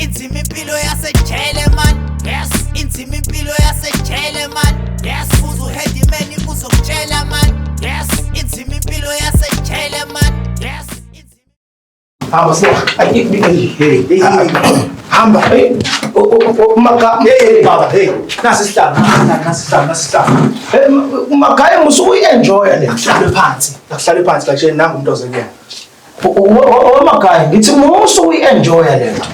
Inzima impilo yasejele man. Yes, inzima impilo yasejele man. Yes, uze uheadman uzokutshela man. Yes, inzima impilo yasejele man. Yes. Hamba siya. Ay, hey, hamba. Hey, maka, hey baba, hey. Nasi sihlalo, nasi sihlalo, nasi sihlalo. Hey, Magaye musukuyi-enjoya le. Akuhlalwe phansi. Akuhlalwe phansi kanje nangu umuntu ozekuyena. O Magaye, ngithi musukuyi-enjoya le nto.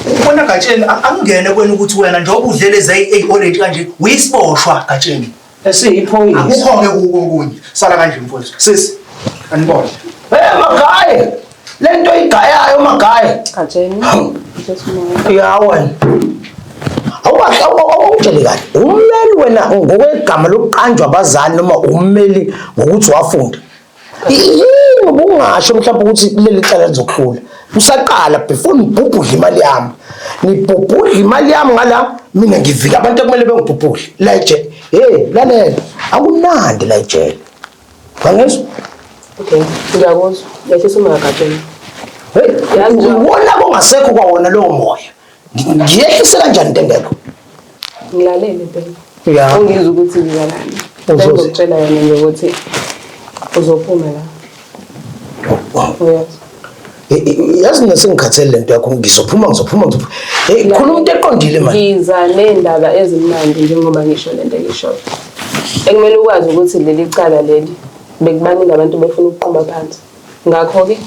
Ubona Gatsheni angene kwena ukuthi wena njengoba udleleze eyi-orange kanje uyisiboshwa Gatsheni. Esiyiphoyisa. Akukho-ke okunye. Sala kanje mfowethu. Sisi, anibone. Hey Magaye. Lento igayayo Magaye. Gatsheni. Ya wena. Awukahle awutshele kahle. Ummeli wena ngokwegama lokuqanjwa abazali noma ummeli ngokuthi wafunda. Yini ubungasho mhlawumbe ukuthi leli cala lizokuhlula. Usaqala before nibhubhudle imali yami. Nibhubhudle imali yami ngala mina ngivika abantu ekumele bengibhubhudle. La ejele. Hey, lalela. Akumnandi la ejele. Wangizwa? Okay, ngiyakuzwa. Ngehlisa umoya Gatsheni. Hey, ubona kongasekho kwawona lowo moya. Ngiyehlise kanjani into engekho? Ngilalele phela. Ya. Ungizwa ukuthi ngizalani. Ngizokutshela yona nje ukuthi uzophuma la. Uyazwa. Yazi mina sengikhathele lento yakho ngizophuma ngizophuma ngizophuma. Hey, khuluma into eqondile manje. Ngiza nendaba ezimnandi njengoba ngisho lento engishoyo. Ekumele ukwazi ukuthi leli cala leli bekubaningi abantu befuna ukuqhuba phansi. Ngakho-ke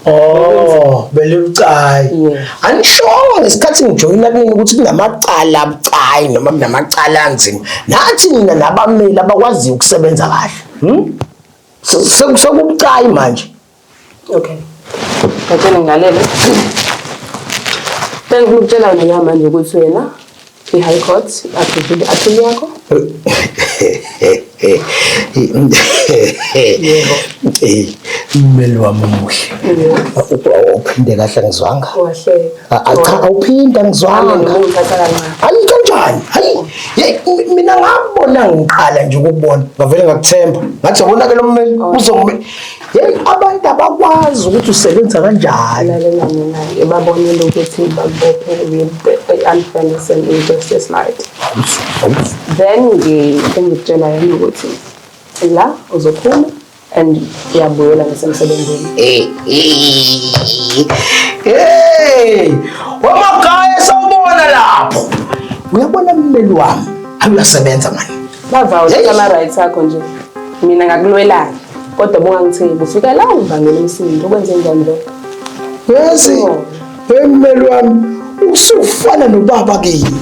Oh, belibucayi. Anishongo ngesikhathi ngijoyina kunini ukuthi kunamacala abucayi noma kunamacala anzima. Nathi nina nabameli abakwaziyo ukusebenza kahle. Hmm? Sekubucayi manje. Okay. Gatsheni ngilalele. Sengikutshela nje manje ukuthi wena i-High Court approve i-appeal yakho. Yebo. Mmeli wami omuhle. Awuphinde kahle ngizwanga. Wahleka. Cha awuphinde ngizwanga. Hayi kanjani? Hayi mina ngabona ngiqala nje ukubona ngavele ngakuthemba. Ngathi yabona ke lo mmeli uzongimela. Hey abantu abakwazi ukuthi usebenza kanjani. Lalela mina babonile ukuthi bakubophe with the unfairness and injustice light. Then ngikutshela yena ukuthi la uzophuma and uyabuyela nasemsebenzini. Hey, wamagaya sawubona lapho. Uyabona mmeli wami, uyasebenza mani. Bavawula ama rights akho nje. Mina ngakulwelana. Kodwa bungangithembi ufika la ungibangela umsindo ukwenze njani lokho? Yazi, mmeli wami usufana nobaba kimi.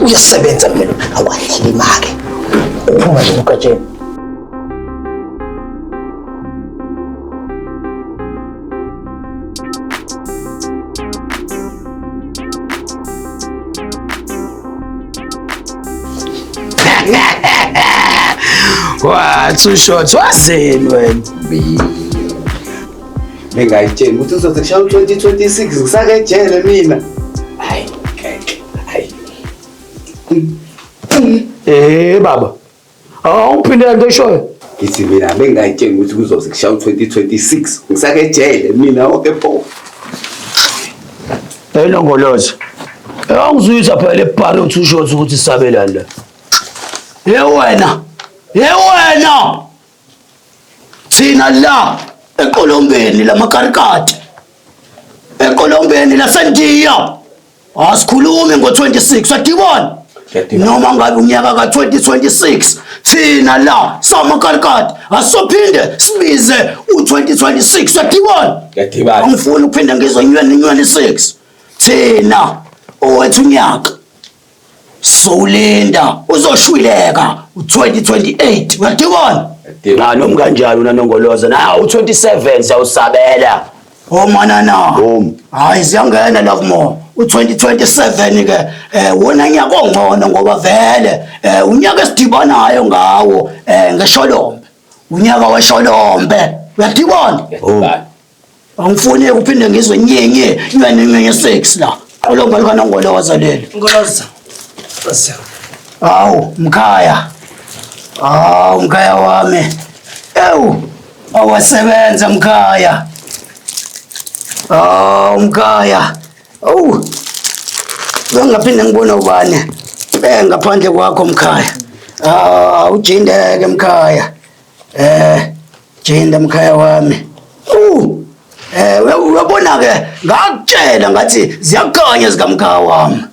Uyasebenza mmeli, awahleli make. Uphuma nje uGatsheni. Wa, too short. Wazini wena? Bengayitsheli ukuthi uzothi kushaya u-2026 ngisakejele mina. Hayi, ngeke. Hayi. Eh baba. Awuphindela into eshoyo. Ngithi mina bengayitsheli ukuthi kuzoze kushaya u-2026 ngisakejele mina wonke pho. Hey Nongoloza. Awungizwisa phela ebhari u-too short ukuthi sabelani la. Ye wena. Ye wena. Thina la eqolombeni lamakarikati. Eqolombeni laseNdiya. Asikhulumi ngo-26 adibona. Noma ngabe unyaka ka-2026 thina la samakarikati asophinde sibize u-2026 adibona. Angifuni ukuphinde ngizwe 26. Thina owethu unyaka Solinda uzoshwileka u2028 uyadibona? Noma kanjani uNongoloza na u27 siyawusabela. Oh manana. Hayi siyangena la kumo. U2027 ke wona nyaka ongcono ngoba vele unyaka esidibanayo ngawo ngesholombe. Unyaka wesholombe. Uyadibona? Angifuni ukuphinde ngizwe nyenye nyenye 6 la. Qolomba likaNongoloza leli. Ngoloza. Awu mkhaya. Awu mkhaya wami. Ewu awasebenza mkhaya. Awu mkhaya. Awu. Bengaphinde ngibone ubani ngaphandle kwakho mkhaya. Ah, ujindeke mkhaya. Jinda mkhaya wami. Uyabona ke ngakutshela ngathi ziyakhanya zikamkhaya wami.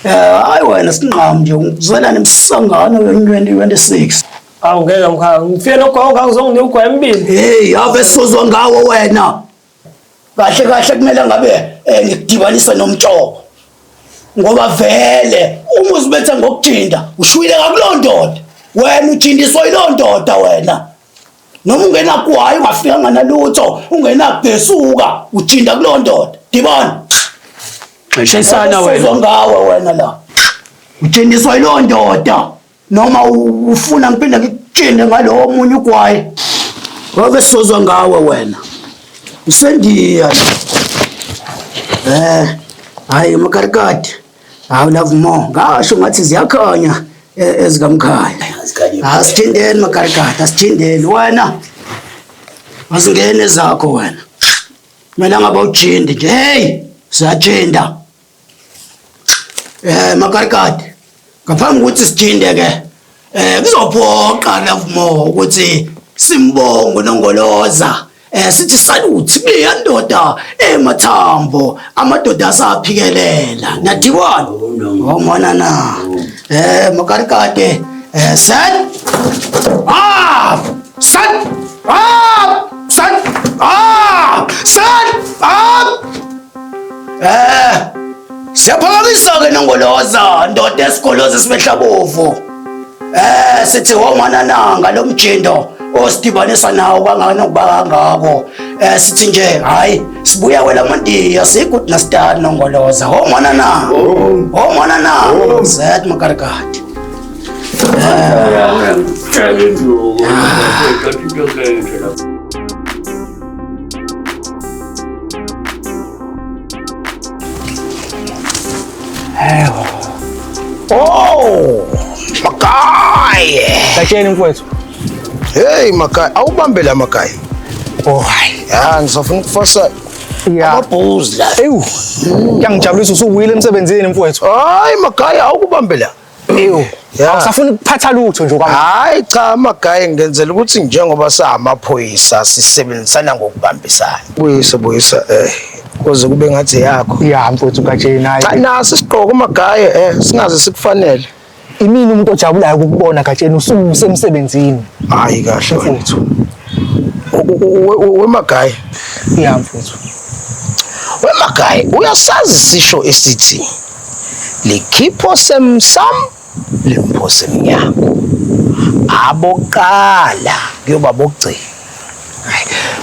Hayi wena sinqamu nje ngizwela nemsangano we-2026. Awu ngeke mkhaya, ngifike nogwayi ngangizonginika ugwayi emibili. Hey, ave sizwa ngawo wena. Kahle kahle kumele ngabe ngikudibanisa nomtshoko. Ngoba vele uma uzibetha ngokujinda ushwile kakuloo ndoda. Wena ujindiswa yiloo ndoda wena. Noma ungenagwayi ungafika nganalutho, ungenabhesuka ujinda kuloo ndoda. Dibana. Shayisana wena. Sizwa ngawe wena la. Ujindiswa yiloo ndoda. Noma ufuna ngiphinde ngikujinde ngalowo omunye ugwayi. Ngoba sizwa ngawe wena. Usendiya. Hayi makarikati. Hawu love more. Ngasho ngathi ziyakhanya ezikamkhaya. Asithindeni makarikati, asithindeni wena. Asingene zakho wena. Kumele ngabe ujinde nje. Hey, siyajinda. Makarikati. Ngaphambi kokuthi sijinde ke, kuzophoqa love more ukuthi simbonge noNgoloza. Sithi salute kuleya ndoda emathambo, amadoda asaphikelela. Nadibona? Ngomona na. Makarikati, set up, set up, set up, set up. Siyaphakamisa ke noNgoloza, ndoda esigoloza simehlabovu. Sithi womana nanga lo mjindo osidibanisa nawo kangaka nokuba kangako. Sithi nje hayi sibuya wela mandiya sikuthi nasitani noNgoloza. Womana na. Womana na. Zet makarikati. Oh, Magaye. Gatsheni mfowethu. Hey Magaye, awubambe la Magaye. Oh hayi. Ya, ngisafuna ukufasa amabhuzi la. Ewu. Kuyangijabulisa usuwile emsebenzini mfowethu. Hayi Magaye, awukubambe la. Ewu. Awusafuni ukuphatha lutho nje kwami. Hayi cha Magaye, ngenzela ukuthi njengoba samaphoyisa sisebenzisana ngokubambisana. Buyisa buyisa kuze kube ngathi yakho. Ya mfowethu Gatsheni hayi. Cha naso isigqoko Magaye singaze sikufanele. Imini umuntu ojabulayo ukukubona Gatsheni ususemsebenzini. Hayi kahle mfowethu. We Magaye. Ya mfowethu. We Magaye, uyasazi sisho esithi likhipho semsam limpho semnyango. Aboqala kuyoba bokugcina.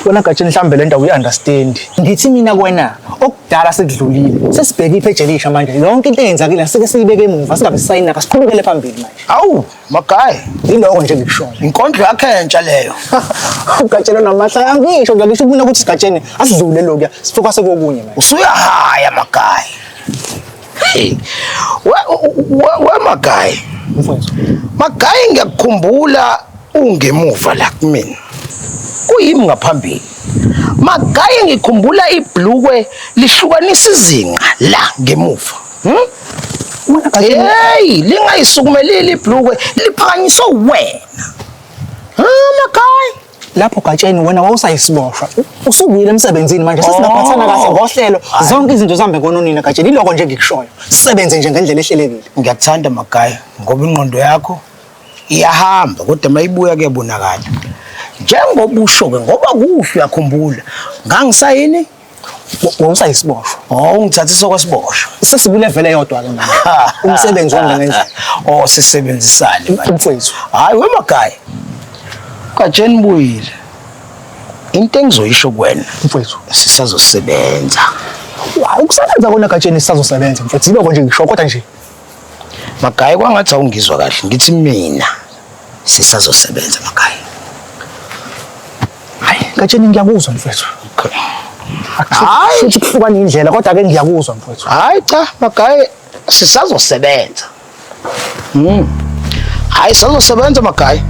Wena Gatsheni mhlambe le nto uyi-understand. Ngithi mina kuwena okudala sekudlulile. Sesibheke ipheji elisha manje. Yonke into eyenzakile sike siyibeke emuva singabe sisayinaka siqhubekele phambili manje. Awu Magaye, yiloko nje ngikushoyo. Inkondlo yakhe entsha leyo. Ugatsheni namahla angisho nje ngisho mina ukuthi Gatsheni asidlule lokhuya sifocus kokunye manje. Usuyahaya Magaye. Hey. We Magaye. Mfowethu. Magaye ngiyakukhumbula ungemuva la kumina. Kuyimi ngaphambili. Magaye ngikhumbula ibhlukwe lihlukanisa izinqa la ngemuva. Hey, lingayisukumelile ibhlukwe liphakanyiswe wena. Magaye. Lapho Gatsheni wena wawusayisiboshwa. Usubuyile emsebenzini manje sesingaphathana kahle ngohlelo. Zonke izinto zihambe ngononina Gatsheni. Iloko nje ngikushoyo. Sisebenze nje ngendlela ehlelekile. Ngiyakuthanda Magaye ngoba ingqondo yakho iyahamba kodwa mayibuya kuyabonakala. Njengoba usho ke ngoba kuhle uyakhumbula. Ngangisayini? Wawusayisiboshwa. Oh, ungithathisa kwesiboshwa. Sesikule vele yodwa ke manje. Umsebenzi wami ngendlela. Oh, sisebenzisane manje. Mfowethu. Hayi we Magaye. Gatsheni buyile. Into engizoyisho kuwena mfowethu, sisazosebenza. Ukusebenza kona Gatsheni sisazosebenza mfowethu. Yiloko nje ngisho kodwa nje. Magaye kwangathi awungizwa kahle. Ngithi mina sisazosebenza Magaye. Hayi Gatsheni ngiyakuzwa mfowethu. Okay. Hayi futhi kuhlukana indlela kodwa ke ngiyakuzwa mfowethu. Hayi cha Magaye sisazosebenza. Hayi sisazosebenza Magaye.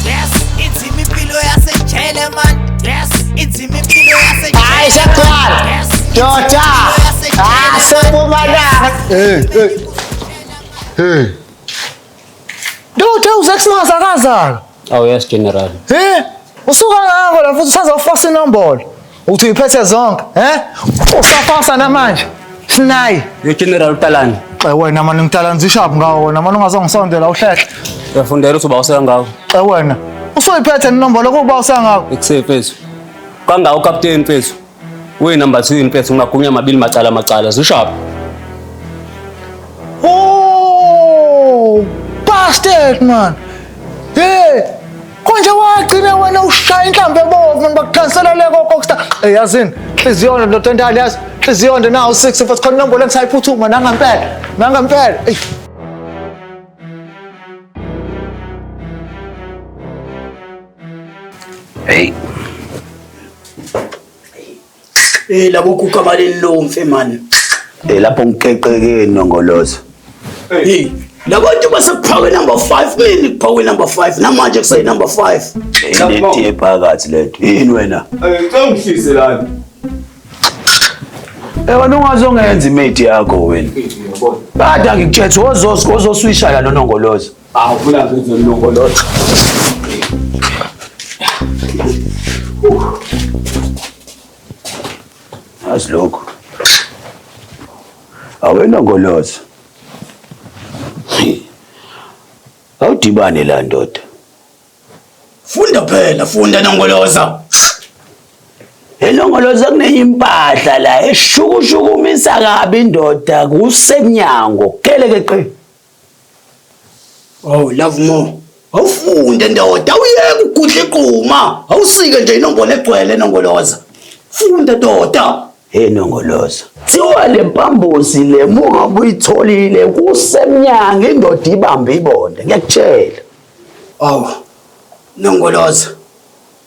Yes, inzima impilo yasejele man. Yes, inzima impilo yasejele. Hayi siyagcwala. Doda. Ah, sepumalanga. Hey, hey. Hey. Doda uzekusingazakazaka. Oh yes General. Eh? Usuka ngakho la futhi usazofasa inombolo. Uthi uyiphethe zonke, eh? Usafasa namanje. Sinayi. Yo General utalani. Xa wena manje ngitalanza ishabu ngawo wena manje ungazongisondela uhlehle. Uyafundela ukuthi uba usengakho. Xa wena usuyiphethe inombolo kuba usengakho. Ekuseni mfethu. Kangako captain mfethu. Uyi number 2 mfethu ngingagunya mabili macala macala zishaphi. Oh, bastard man. Hey, konje wagcina wena ushaya inhlamvu ebomvu man bakukhansela le kokoksta. Hey yazini, inhliziyo ndoda endala yazi. Inhliziyo nje nawu 6 futhi khona inombolo engisayiphuthuma nangampela. Nangampela. Ey. Hey. Eh labo kuka balelomfe man. Eh lapho ngikeqeke nongoloza. Hey, labantu basephakwe number 5 mina kuphakwe number 5 namanje kusayi number 5. Inetiye phakathi lento. Yini wena? Eh ngicela ungihlise lana. Eh wena ungazongenza imate yakho wena. Kade ngikutshela ozoswisha la nonongoloza. Ah ufuna ngenze nongoloza. Azi lokho. Awenongoloza. Awudibane la ndoda. Funda phela, funda Nongoloza. Enongoloza kunenye impahla la eshukushukumisa kabi indoda kusemnyango. Keleke qe. Oh, love more. Awufunde ndoda, awuyeke ukugudla igquma. Awusike nje inombolo egcwele Nongoloza. Funda ndoda. Hey Nongoloza. Thiwa le mpambosi le mungabe uyitholile kusemnyango indoda ibambe ibonde. Ngiyakutshela. Awu. Nongoloza.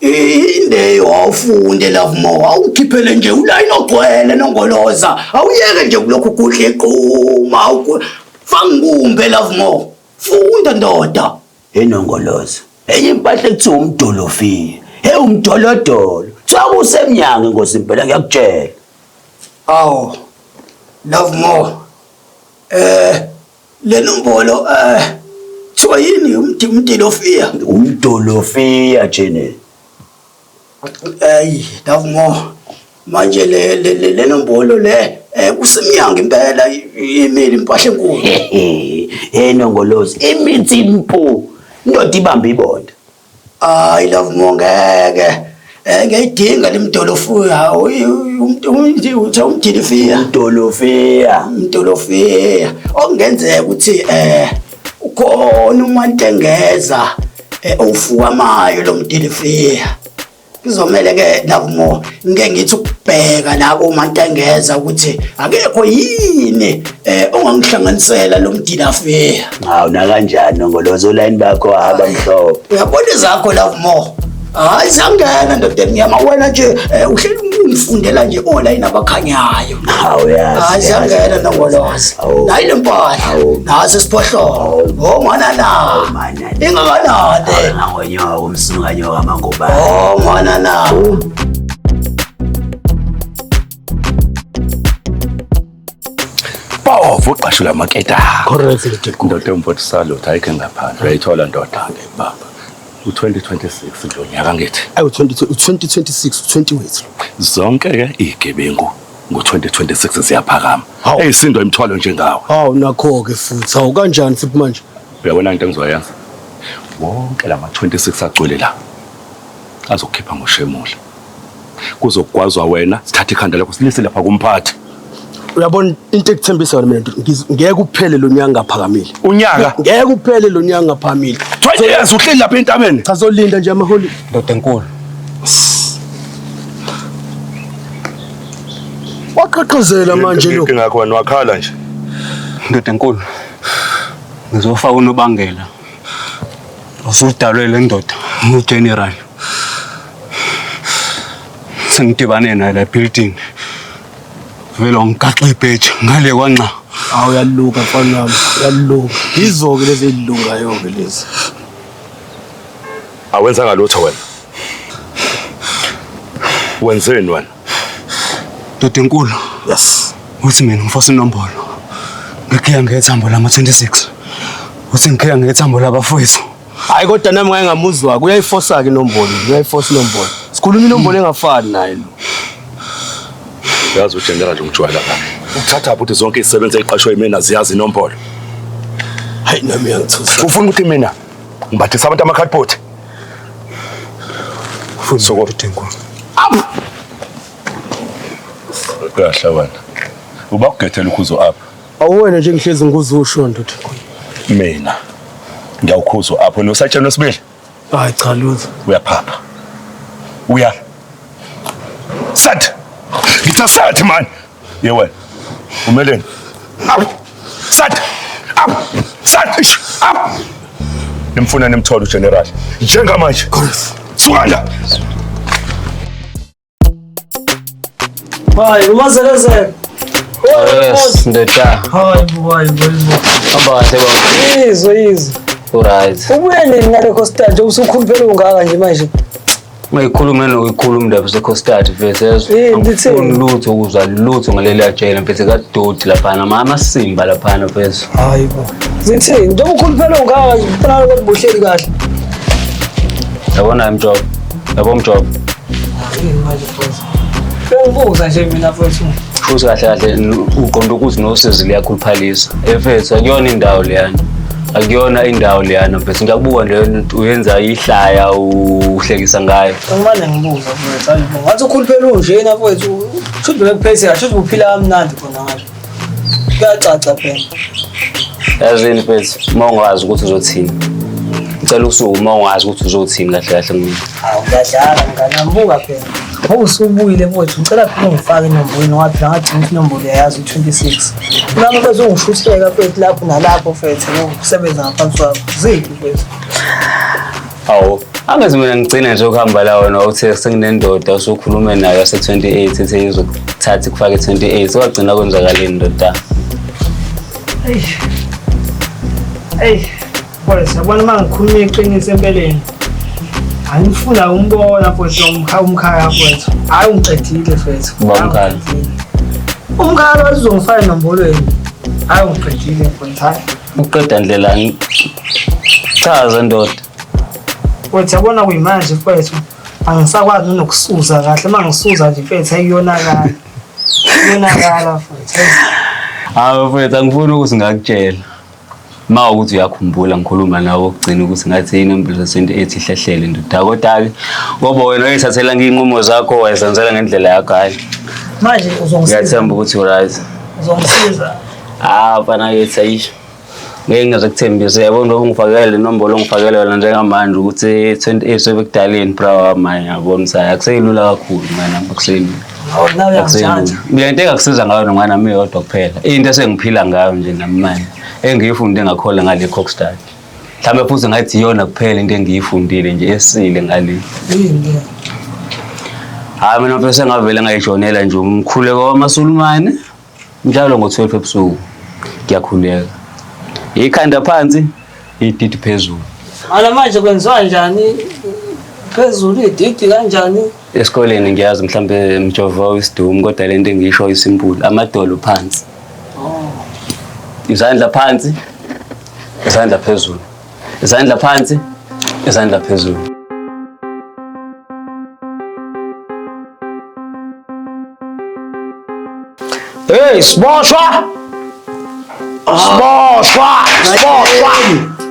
Indeyo awufunde love more. Awukhiphele nje ulayini ogcwele Nongoloza. Awuyeke nje kulokhu kudla igquma. Fangumbe love more. Funda ndoda. Enongoloza. Enye impahla ekuthiwa umdolofiya. Hey umdolodolo. Kuthiwa kusemnyango inkosi impela ngiyakutshela. Awu. Love more. Le nombolo kuthiwa yini umdolofiya? Umdolofiya jene. Ey, love more. Manje le nombolo le kusemnyango impela imile impahla enkulu. Hey Nongoloza, imithi impu. Indoda ibamba ibonda. Hayi love more ngeke. Ngiyayidinga lemdolofiya. Umdolofiya. Umdolofiya. Umdolofiya. Okungenzeka ukuthi ukhona umantengeza owufukamayo lo mdolofiya. Kuzomele ke love more ngeke ngithi ukubheka la kumantengeza ukuthi akekho yini ongangihlanganisela lo mdilafiya. Hawu na kanjani Nongoloza ulayini bakho abamhlophe. Uyabona izakho love more. Hayi sangena ndoda emnyama wena nje uhleli ungifundela nje olayini abakhanyayo. Hawu yazi. Hayi sangena Nongoloza. Nayi le mpahla. Naso isiphohlongo. Oh mwana na. Ingakanani? Ngonyoka umsunga nyoka mangobani. Oh mwana na. Bovu uqashula amaketa. Correct. Ndoda emfowethu salutho ayikho ngaphandle. Uyayithola ndoda ke baba. U2026 lo nyaka ngithi. Awu 2026 20 wethu. Zonke ke igebengu ngo2026 ziyaphakama. Eyisindo imithwalo njengawe. Hawu nakho ke futhi. Hawu kanjani futhi manje? Uyabona into engizoyenza? Wonke lama 26 agcwele la. Azokhipha ngoshemula. Kuzogwazwa wena, sithathe ikhanda lakho silise lapha kumphathi. Uyabona into ekuthembisa wena mina ngeke kuphele lo nyaka ngaphakamile. Unyaka? Ngeke kuphele lo nyaka ngaphakamile. 20 years uhleli lapha entabeni. Cha zolinda nje amaholi. Ndoda enkulu. Waqhaqhazela manje lo. Inkinga yakho wena wakhala nje. Ndoda enkulu. Ngizofaka unobangela. Usudalwe le ndoda, uGeneral. Sengidibane naye la building. Vele wangigaxa ibheji ngale kwanxa. Hawu uyaluka mfana wami, uyaluka. Yizo-ke lezi ey'lungayo-ke lezi. Awenzanga lutho wena. Wenzeni wena? Ndoda enkulu. Yes. Uthi mina ngifosa inombolo. Ngikhiya ngethambo lama 26. Uthi ngikhiya ngethambo labafowethu. Hayi kodwa nami ngake ngamuzwa uyayifosa ke inombolo, uyayifosa inombolo. Sikhuluma inombolo engafani naye lo. Yazi uGeneral ungijwayela kabi. Ukuthatha ukuthi zonke izisebenzi eziqashwe yimina ziyazi inombolo. Hayi nami uyangithusa. Ufuna ukuthi mina ngimbathise abantu ama-cardboard? Soko. Up! Kahle wena. Uba kugethela ukhuzo up. Awuwena nje ngihlezi ngikuzusho ndoda. Mina ngiyawukhuzo up wena usatshela wesibili. Hayi cha lutho. Uyaphapha. Uya. Sat. Ngitha sat man. Ye wena. Umeleni. Up. Sat. Up. Sat. Ish. Up. Nimfuna nimthole uGeneral. Njengamanje. Suka la. Hayi, umazelezele. Yes, ndoda. Hayi bo, hayi bo, hayi bo. Hamba kahle baba. Izwe izwe. Uright. Ubuye nini ngale Costa nje usukhuluphela ungaka nje manje. Ungayikhulumi nanokuyikhuluma indaba seCostad mfethu yezwa. Eh, ngithini? Angifuni lutho ukuzwa lutho ngaleli jele mfethu kadoti laphana amasimba laphana mfethu. Hayi bo. Zithini? Njengoba ukhuluphela ungaka nje mfana lokho buhleli kahle. Yabona mjobo. Yabo mjobo. Yini manje mfethu? Bengibuza nje mina mfethu. Futhi kahle kahle uqonda ukuthi nosizi liyakhuluphalisa. Efethu akuyona indawo leyana. Akuyona indawo leyana mfethu. Ngiyakubuka nje uyenza ihlaya uhlekisa ngayo. Ngimane ngibuza mfethu. Hayi bo. Ngathi ukhuluphela unjena mfethu. Shuthi bekuphethe kahle, shuthi uphila kamnandi khona ngasho. Kuyacaca phela. Yazini mfethu, uma ungazi ukuthi uzothini. Ngicela usuku uma ungazi ukuthi uzothini kahle kahle kumina. Hawu ngiyadlala mngani wami, buka phela. Ngoba usubuyile mfowethu, ngicela phela ungifake enombolweni ngoba phela ngagcina ukuthi inombolo uyayazi u-26. Nami mfethu ungishutheka mfethu lapho nalapho mfethu ngokusebenza ngaphansi kwakho. Ziphi mfethu? Awu, angazi mina ngigcina nje ukuhamba la wena uthe senginendoda usukhulume nayo yase-28 ethe izokuthatha ikufake 28 wagcina kwenzakaleni ndoda. Eish. Eish. Mfowethu, yabona uma ngikhuluma iqiniso empeleni. Angifuna umbona mfowethu umkhaya mfowethu. Hayi ungiqedile mfowethu. Uba umkhaya. Umkhaya lo uzongifaka enombolweni. Hayi ungiqedile mfowethu. Hayi. Uqeda ndlela chaza ndoda. Mfowethu yabona kuyimanje mfowethu. Angisakwazi nokusuza kahle. Uma ngisuza nje mfethu ayiyonakala. Iyonakala mfowethu. Hawu mfethu angifuni ukuthi ngakutshela. Ma ukuthi uyakhumbula ngikhuluma nawe okugcina ukuthi ngathi inombolo za-28 ihlehlele ndoda kodwa-ke ngoba wena uyithathela ngey'nqumo zakho wayezenzela ngendlela yakho hhayi. Manje uzongisiza. Ngiyathemba ukuthi uright. Uzongisiza. Ah mfana kithi ayisho. Ngeke ngize kuthembise yabo njengoba ungifakele le nombolo ongifakele yona njengamanje ukuthi 28 sebekudaleni bra wami hhayi ngiyabona ukuthi hhayi akuseyilula kakhulu mngani wami akuseyilula. Hawu nawe uyangijanja. Mina into engakusiza ngayo nongane nami iyodwa kuphela. Into esengiphila ngayo nje nami manje engiyifunde ngakhola ngale Kokstad. Mhlawumbe futhi ngathi iyona kuphela into engiyifundile nje esile ngale. Yini le? Hayi mina mfethu sengavele ngayijonela nje umkhuleko wamaSulumane njalo ngo-12 ebusuku ngiyakhuleka. Ikhanda phansi, ididi phezulu. Mara manje kwenziwa njani? Phezulu ididi kanjani? Esikoleni ngiyazi mhlambe mjova isidumu kodwa lento engiyisho isimpulu amadolo phansi. Izandla phansi, izandla phezulu. Izandla phansi, izandla phezulu. Hey, siboshwa! Siboshwa! Siboshwa!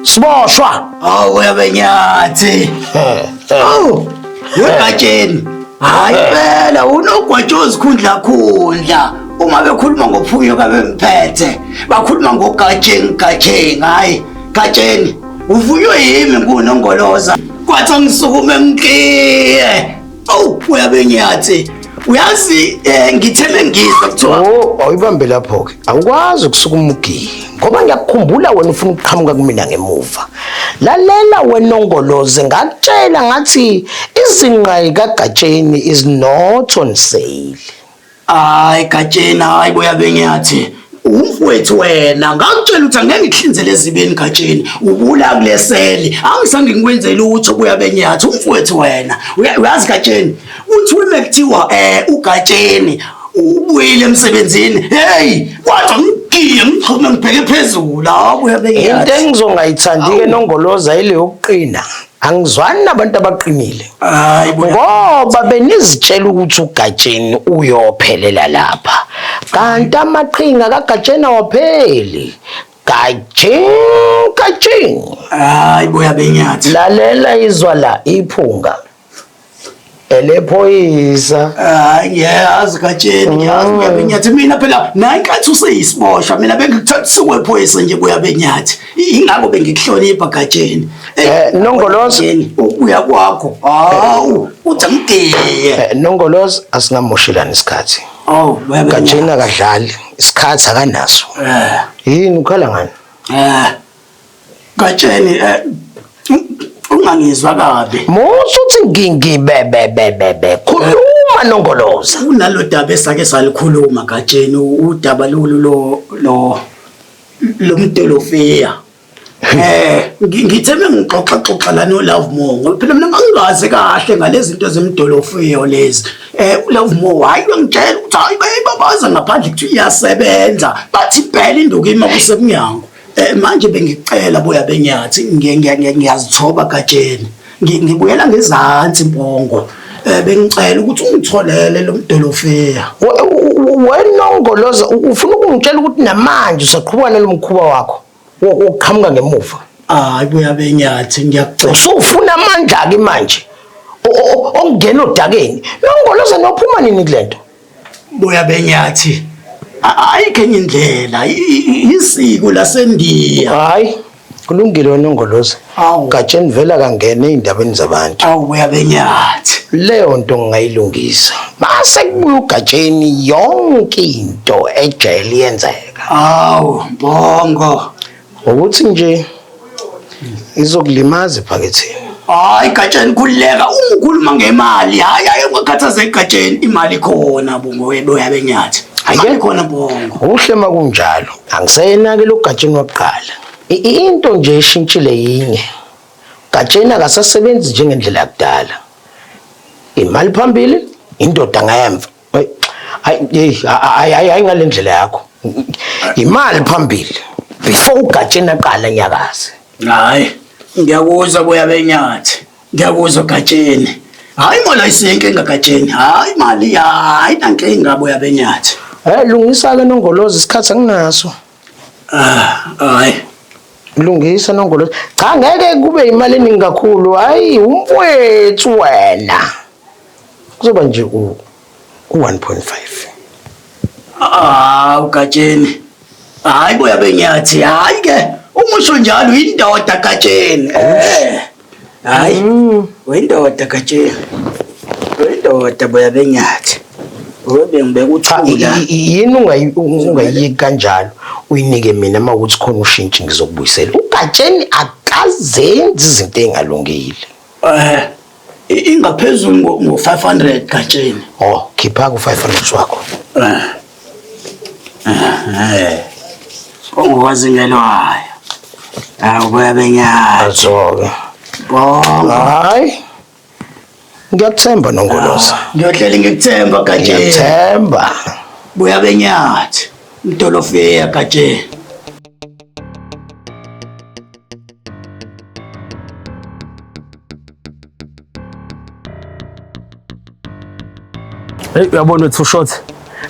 Siboshwa! Hawu uyabenyathi. Hawu, ugatsheni. Hayi phela unogwatsho ozikhundla khundla. Uma bekhuluma ngophunyuka bemphethe, bakhuluma ngogatsheni gatsheni, hayi gatsheni. Uvunywe yimi ngunongoloza. Kwathi ngisukume ngikliye. Awu uyabenyathi. Uyazi ngitheme ngizwa kuthiwa Oh, awuyibambe lapho ke. Angikwazi ukusukuma ugiye ngoba ngiyakukhumbula wena ufuna ukuqhamuka kumina ngemuva. Lalela wenongoloze ngakutshela ngathi izinqa kaGatsheni is not on sale. Hayi Gatsheni, hayi boya benyathi. Umfowethu wena ngakutshela ukuthi angeke ngikuhlinzele ezibeni Gatsheni. Ubula kuleseli. Angisange ngikwenze lutho boya benyathi. Umfowethu wena. Uyazi Gatsheni, kuthiwa uma kuthiwa uGatsheni Ubuyile emsebenzini. Hey, kwathi ngigiye ngixhume ngibheke phezulu. Abuya benyathi. Into engizongayithandi ke Nongoloza ile yokuqina. Angizwani nabantu abaqinile. Hayi ngoba benizitshela ukuthi uGatsheni uyophelela lapha. Kanti amaqhinga kaGatsheni awapheli. Gatsheni, Gatsheni. Hayi boya benyathi. Lalela izwa la iphunga. Elephoyisa. Hayi ngiyazi Gatsheni, ngiyazi buya benyathi. Mina phela nankathi useyisiboshwa mina bengikuthatha usukwephoyisa nje buya benyathi. Ingakho bengikuhlonipha Gatsheni. Nongoloza ukubuya kwakho. Hawu, uthi angigiye. Nongoloza asingamoshelani isikhathi. Oh, buya benyathi. Gatsheni akadlali, isikhathi akanaso. Yini ukhala ngani? Gatsheni ungangizwa kabi. Musa uthi ngingibebebebebe. Khuluma Nongoloza. Kunalo daba esake salikhuluma Gatsheni, udaba lolu lo lo lomdolofiya. Ngithe mengixoxa xoxa la no Love More ngoba phela mina ngangingazi kahle ngalezi zinto zemdolofiyo lezi. uLove More hayi uyangitshela ukuthi hayi bayibabaza ngaphandle kuthi iyasebenza bathi impela induku ima kusemnyango. Manje bengicela boya benyathi ngiyazithoba Gatsheni. Ngibuyela ngezansi Mbongo. Bengicela ukuthi ungitholele lo mdolofiya. Wena Nongoloza ufuna ukungitshela ukuthi namanje usaqhubeka nalomkhuba wakho wokuqhamuka ngemuva? Hayi buya benyathi ngiyakucela. Usufuna amandla ke manje okungena odakeni. Nongoloza nophuma nini kulento? Buya benyathi. Ayikho enye indlela, isiko laseNdiya. Hayi, kulungile wena Nongoloza. Gatsheni vela kangena ey'ndabeni zabantu. Awu buya benyathi. Leyo nto ngingayilungisa. Mase kubuya uGatsheni yonke into ejele iyenzeka. Awu Mbongo. Ukuthi nje izokulimaza ephaketheni. Hayi Gatsheni khululeka, ungikhuluma ngemali. Hayi hayi ungakhathazeki Gatsheni, imali ikhona Bongo boya benyathi. Imali ikhona Bongo. Kuhle makunjalo. Angiseyena-ke lo Gatsheni wakuqala. Into nje eshintshile yinye. Gatsheni akasasebenzi njengendlela yakudala. Imali phambili, indoda ngemva. Hayi hayi hayi ngale ndlela yakho. Imali phambili before uGatsheni aqala nyakaze. Hayi ngiyakuzwa boya benyathi. Ngiyakuzwa Gatsheni. Hayi imali ayisenkinga Gatsheni. Hayi imali hayi nankinga boya benyathi. Lungisa ke Nongoloza isikhathi anginaso. Hayi. Lungisa Nongoloza. Cha ngeke kube imali eningi kakhulu. Hayi umfwethu wena. Kuzoba nje u 1.5. Ah uGatsheni. Hayi boya benyathi. Hayi ke umusho njalo indoda Gatsheni. Hayi uyindoda Gatsheni. Uyindoda boya benyathi. Ube ngibeka uthula. Yini ungayiyeki kanjalo uyinike mina mawukuthi khona ushintshi ngizokubuyisela. uGatsheni akazenzi izinto engalungile. Ingaphezulu ngo 500 Gatsheni. Oh, khipha ku 500 wakho. Ongokwazingelwayo. Hawu boya benyathi. Azoke. Bongo. Hayi. Ngiyakuthemba Nongoloza. Ngiyohleli ngikuthemba Gatsheni. Ngiyakuthemba. Boya benyathi. Mdolofiya Gatsheni. Hey uyabona wethu short.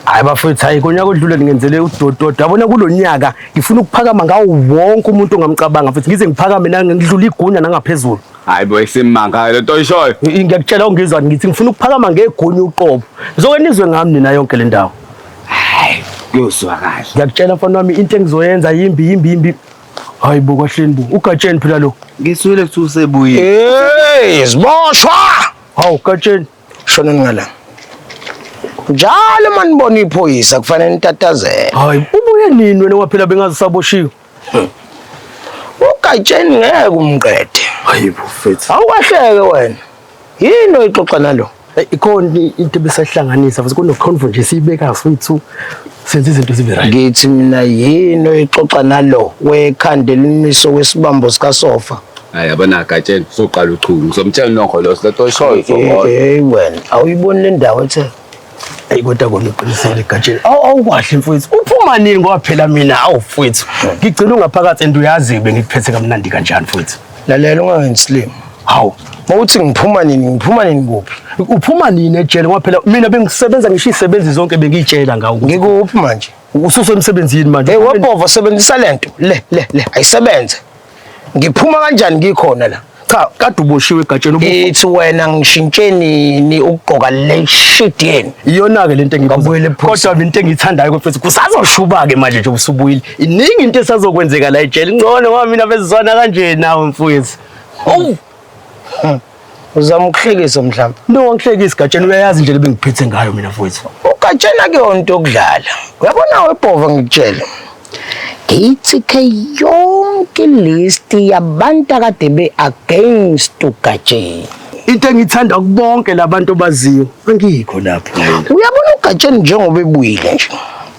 Hayi bafethu hayi konyaka odlule ngenzele udododo. Yabona kulonyaka ngifuna ukuphakama ngawo wonke umuntu ongamcabanga futhi ngize ngiphakame nangidlula igunya nangaphezulu. Hayi bo isimanga lento oyishoyo. Ngiyakutshela ungizwa ngithi ngifuna ukuphakama ngegunya uqobo. Ngizoke nizwe ngami nina yonke le ndawo. Hayi kuyozwakala. Ngiyakutshela mfana wami into engizoyenza yimbi yimbi yimbi. Hayi bo kahleni bo uGatsheni phela lo. Ngiswele kuthi usebuyile. Hey siboshwa. Hawu Gatsheni. Shona ngala. Njalo manibona iphoyisa kufanele nitatazele. Hayi ubuye nini wena waphela bengazisaboshiwe. uGatsheni ngeke umqede. Hayi bo mfethu. Awukahleke wena. Yini oyixoxa nalo? Ikhona into ebesahlanganisa futhi kunokhonvo nje siyibeka futhi senze izinto zibe right. Ngithi mina yini oyixoxa nalo wekhanda elimiso wesibambo sika sofa. Hayi yabona Gatsheni usuqala uchuku. Ngizomtshela Nongoloza lento oyishoyo. Hey wena awuyiboni le ndawo ethe Eyi kodwa kona uqinisele Gatsheni. Awu awukwahle mfowethu. Uphuma nini ngoba phela mina awu mfowethu. Ngigcina ungaphakathi and uyazi bengikuphethe kamnandi kanjani mfowethu. Lalela ungangenzi silima. Hawu. Mawuthi ngiphuma nini, ngiphuma nini kuphi? Uphuma nini ejele ngoba phela mina bengisebenza ngisho izisebenzi zonke bengiyitshela ngawo. Ngikuphi manje? Ususemsebenzini manje. Hey webhova sebenzisa lento. Le le le ayisebenze. Ngiphuma kanjani ngikhona la? Cha, kade uboshiwe egatsheni ubu. Ithi wena ngishintshe nini ukugqoka le shit yenu? Iyona-ke lento Ngabuyela engibuza. ephoyiseni. Kodwa mina into engiyithandayo mfethu kusazoshuba-ke manje nje usubuyile. Iningi into esazokwenzeka la ejele. Ngcono ngoba mina bezizwana kanje nawe mfowethu. Owu, Uzama ukuhlekisa mhlawumbe. no angihlekisi Gatsheni uyayazi indlela ebengiphethe ngayo mina mfowethu. Ugatshena kuyonto yokudlala. Uyabona webhova ngikutshela. Ngiyithike yonke list yabantu akade be against uGatsheni. Into engiyithanda kubonke labantu obaziyo angikho lapho mina. Uyabona uGatsheni njengoba ebuyile nje.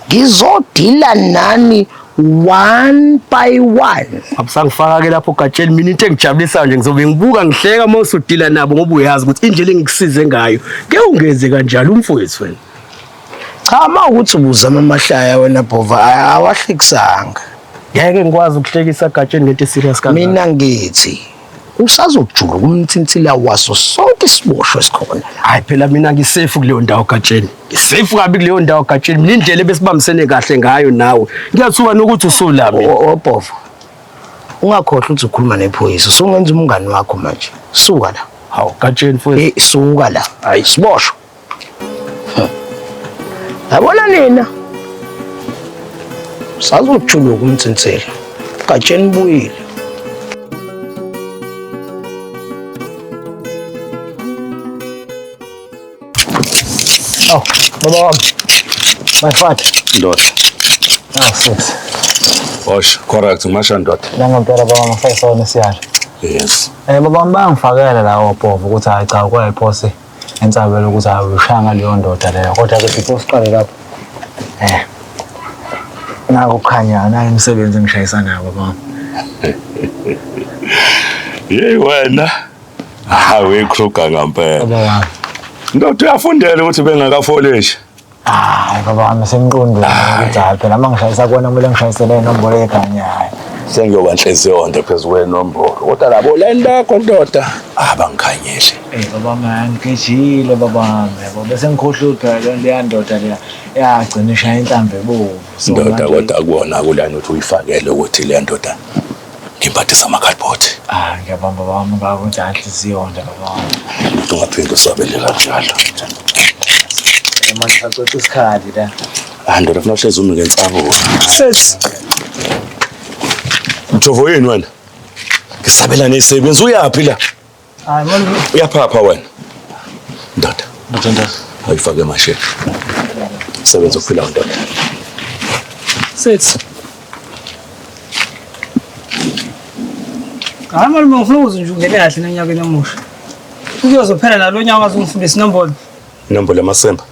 Ngizodila nani one by one. Abusangifaka ke lapho Gatsheni mina into engijabulisayo nje ngizobe ngibuka ngihleka uma usudila nabo ngoba uyazi ukuthi indlela engikusize ngayo ke ungenze kanjalo umfowethu wena. Cha uma ukuthi ubuzama amahlaya wena Bhova awahlekisanga. Ngeke ngikwazi ukuhlekisa Gatsheni ngento eserious kangaka. Mina ngithi usazojula kumthinthila waso sonke isiboshwa esikhona la. Hayi phela mina ngisafe kuleyo ndawo Gatsheni. Ngisafe kabi kuleyo ndawo Gatsheni. Mina indlela ebesibambisene kahle ngayo nawe. Ngiyathuka nokuthi usula mina. Obhova ungakhohlwa ukuthi ukhuluma nephoyisa usungenza umngani wakho manje. Suka la. Hawu Gatsheni mfowethu. Eh suka la. Hayi siboshwa. Yabona nina. Sazojuluka umthinthila. Gatsheni buyile. Oh, baba wami. My father. Ndoda. Ah, six. Osh, correct, ngimasha ndoda. Nangempela baba ngisayisona isiyalo. Yes. Eh baba wami bayangifakela la obhovu ukuthi hayi cha kwayiphose ensabela ukuthi hayi ushaya ngaleyo ndoda leyo. Kodwa ke before siqale lapho. Eh. Nako kukhanya nayi imisebenzi engishayisa nayo baba wami. Yey wena. Hawe Kruger ngempela. Baba wami. Ndoda uyafundela ukuthi bengakafoleshi. Hayi baba wami semqondweni ukuthi hayi phela uma ngishayisa kona kumele ngishayisele inombolo ekhanyayo. Sengiyoba nhliziyo nje phezu kwenombolo. Kodwa labo line bakho ndoda abangikhanyeli. Eh baba wami ngigejile baba wami yabo bese ngikhohlwe phela leyo leya ndoda leya yagcina ishaya inhlamvu ebovu. So Ndoda manje- kodwa akuwona kulana ukuthi uyifakele ukuthi le ndoda ngiphathisa ama-cardboard. Ah ngiyabamba baba wami ngakho ukuthi hayi nhliziyo nje baba wami. Ungaphinde usabele kanjalo. Eh manje sacotha isikhathi la. Ah ndoda funa uhlezi umi ngensabula. Sis, Mjovo yini wena? Ngisabela nezisebenzi uyaphi la? Hayi manje Uyaphapha wena. Ndoda, ndoda ndoda. ayifake emashini. Sebenza ukuphila ndoda. Sis. Hayi malume ngifuna ukuze nje ungene kahle nonyakeni omusha. Kuyozophela nalo nyaka azongifundisa inombolo. Inombolo yamasimba.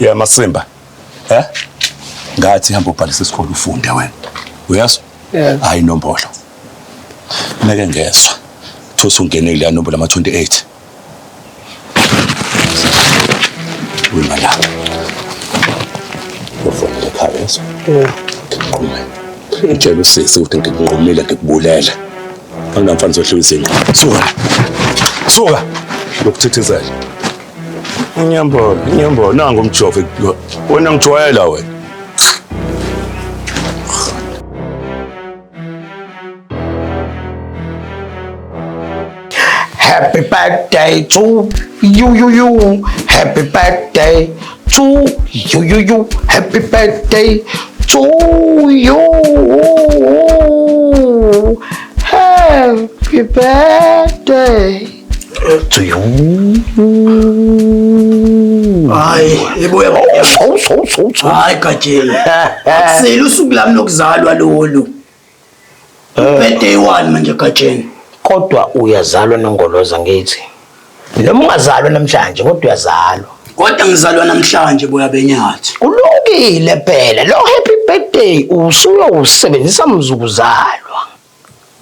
Yamasimba. Eh? Ngathi hamba ubhalise isikole ufunde wena. Uyazwa? Yeah. Hayi inombolo. Meke ngezwa. Thusa ungene kuleya nombolo ama 28. Uyima la. Ufonele ekhaya yezwa. Yeah. Ngiqume. Ngitshela usisi ukuthi ngikunqumile ngikubulele. Anginamfana zohliwa izinqa. Suka la. Suka. Lokuthithizela. Inyambolo, inyambolo nangu umjovo. Wena ngijwayela wena. Happy birthday to you, you, you. Happy birthday to you, you, you. Happy birthday to you. Happy birthday to you. Hayi, ebuya So, so, so, so. Hayi Gatsheni. Akusile usuku lami lokuzalwa lolu. Birthday one manje Gatsheni. Kodwa uyazalwa nongoloza ngithi. Noma ungazalwa namhlanje kodwa uyazalwa. Kodwa ngizalwa namhlanje boya benyathi. Kulungile phela lo happy birthday usuyowusebenzisa mzukuzalwa.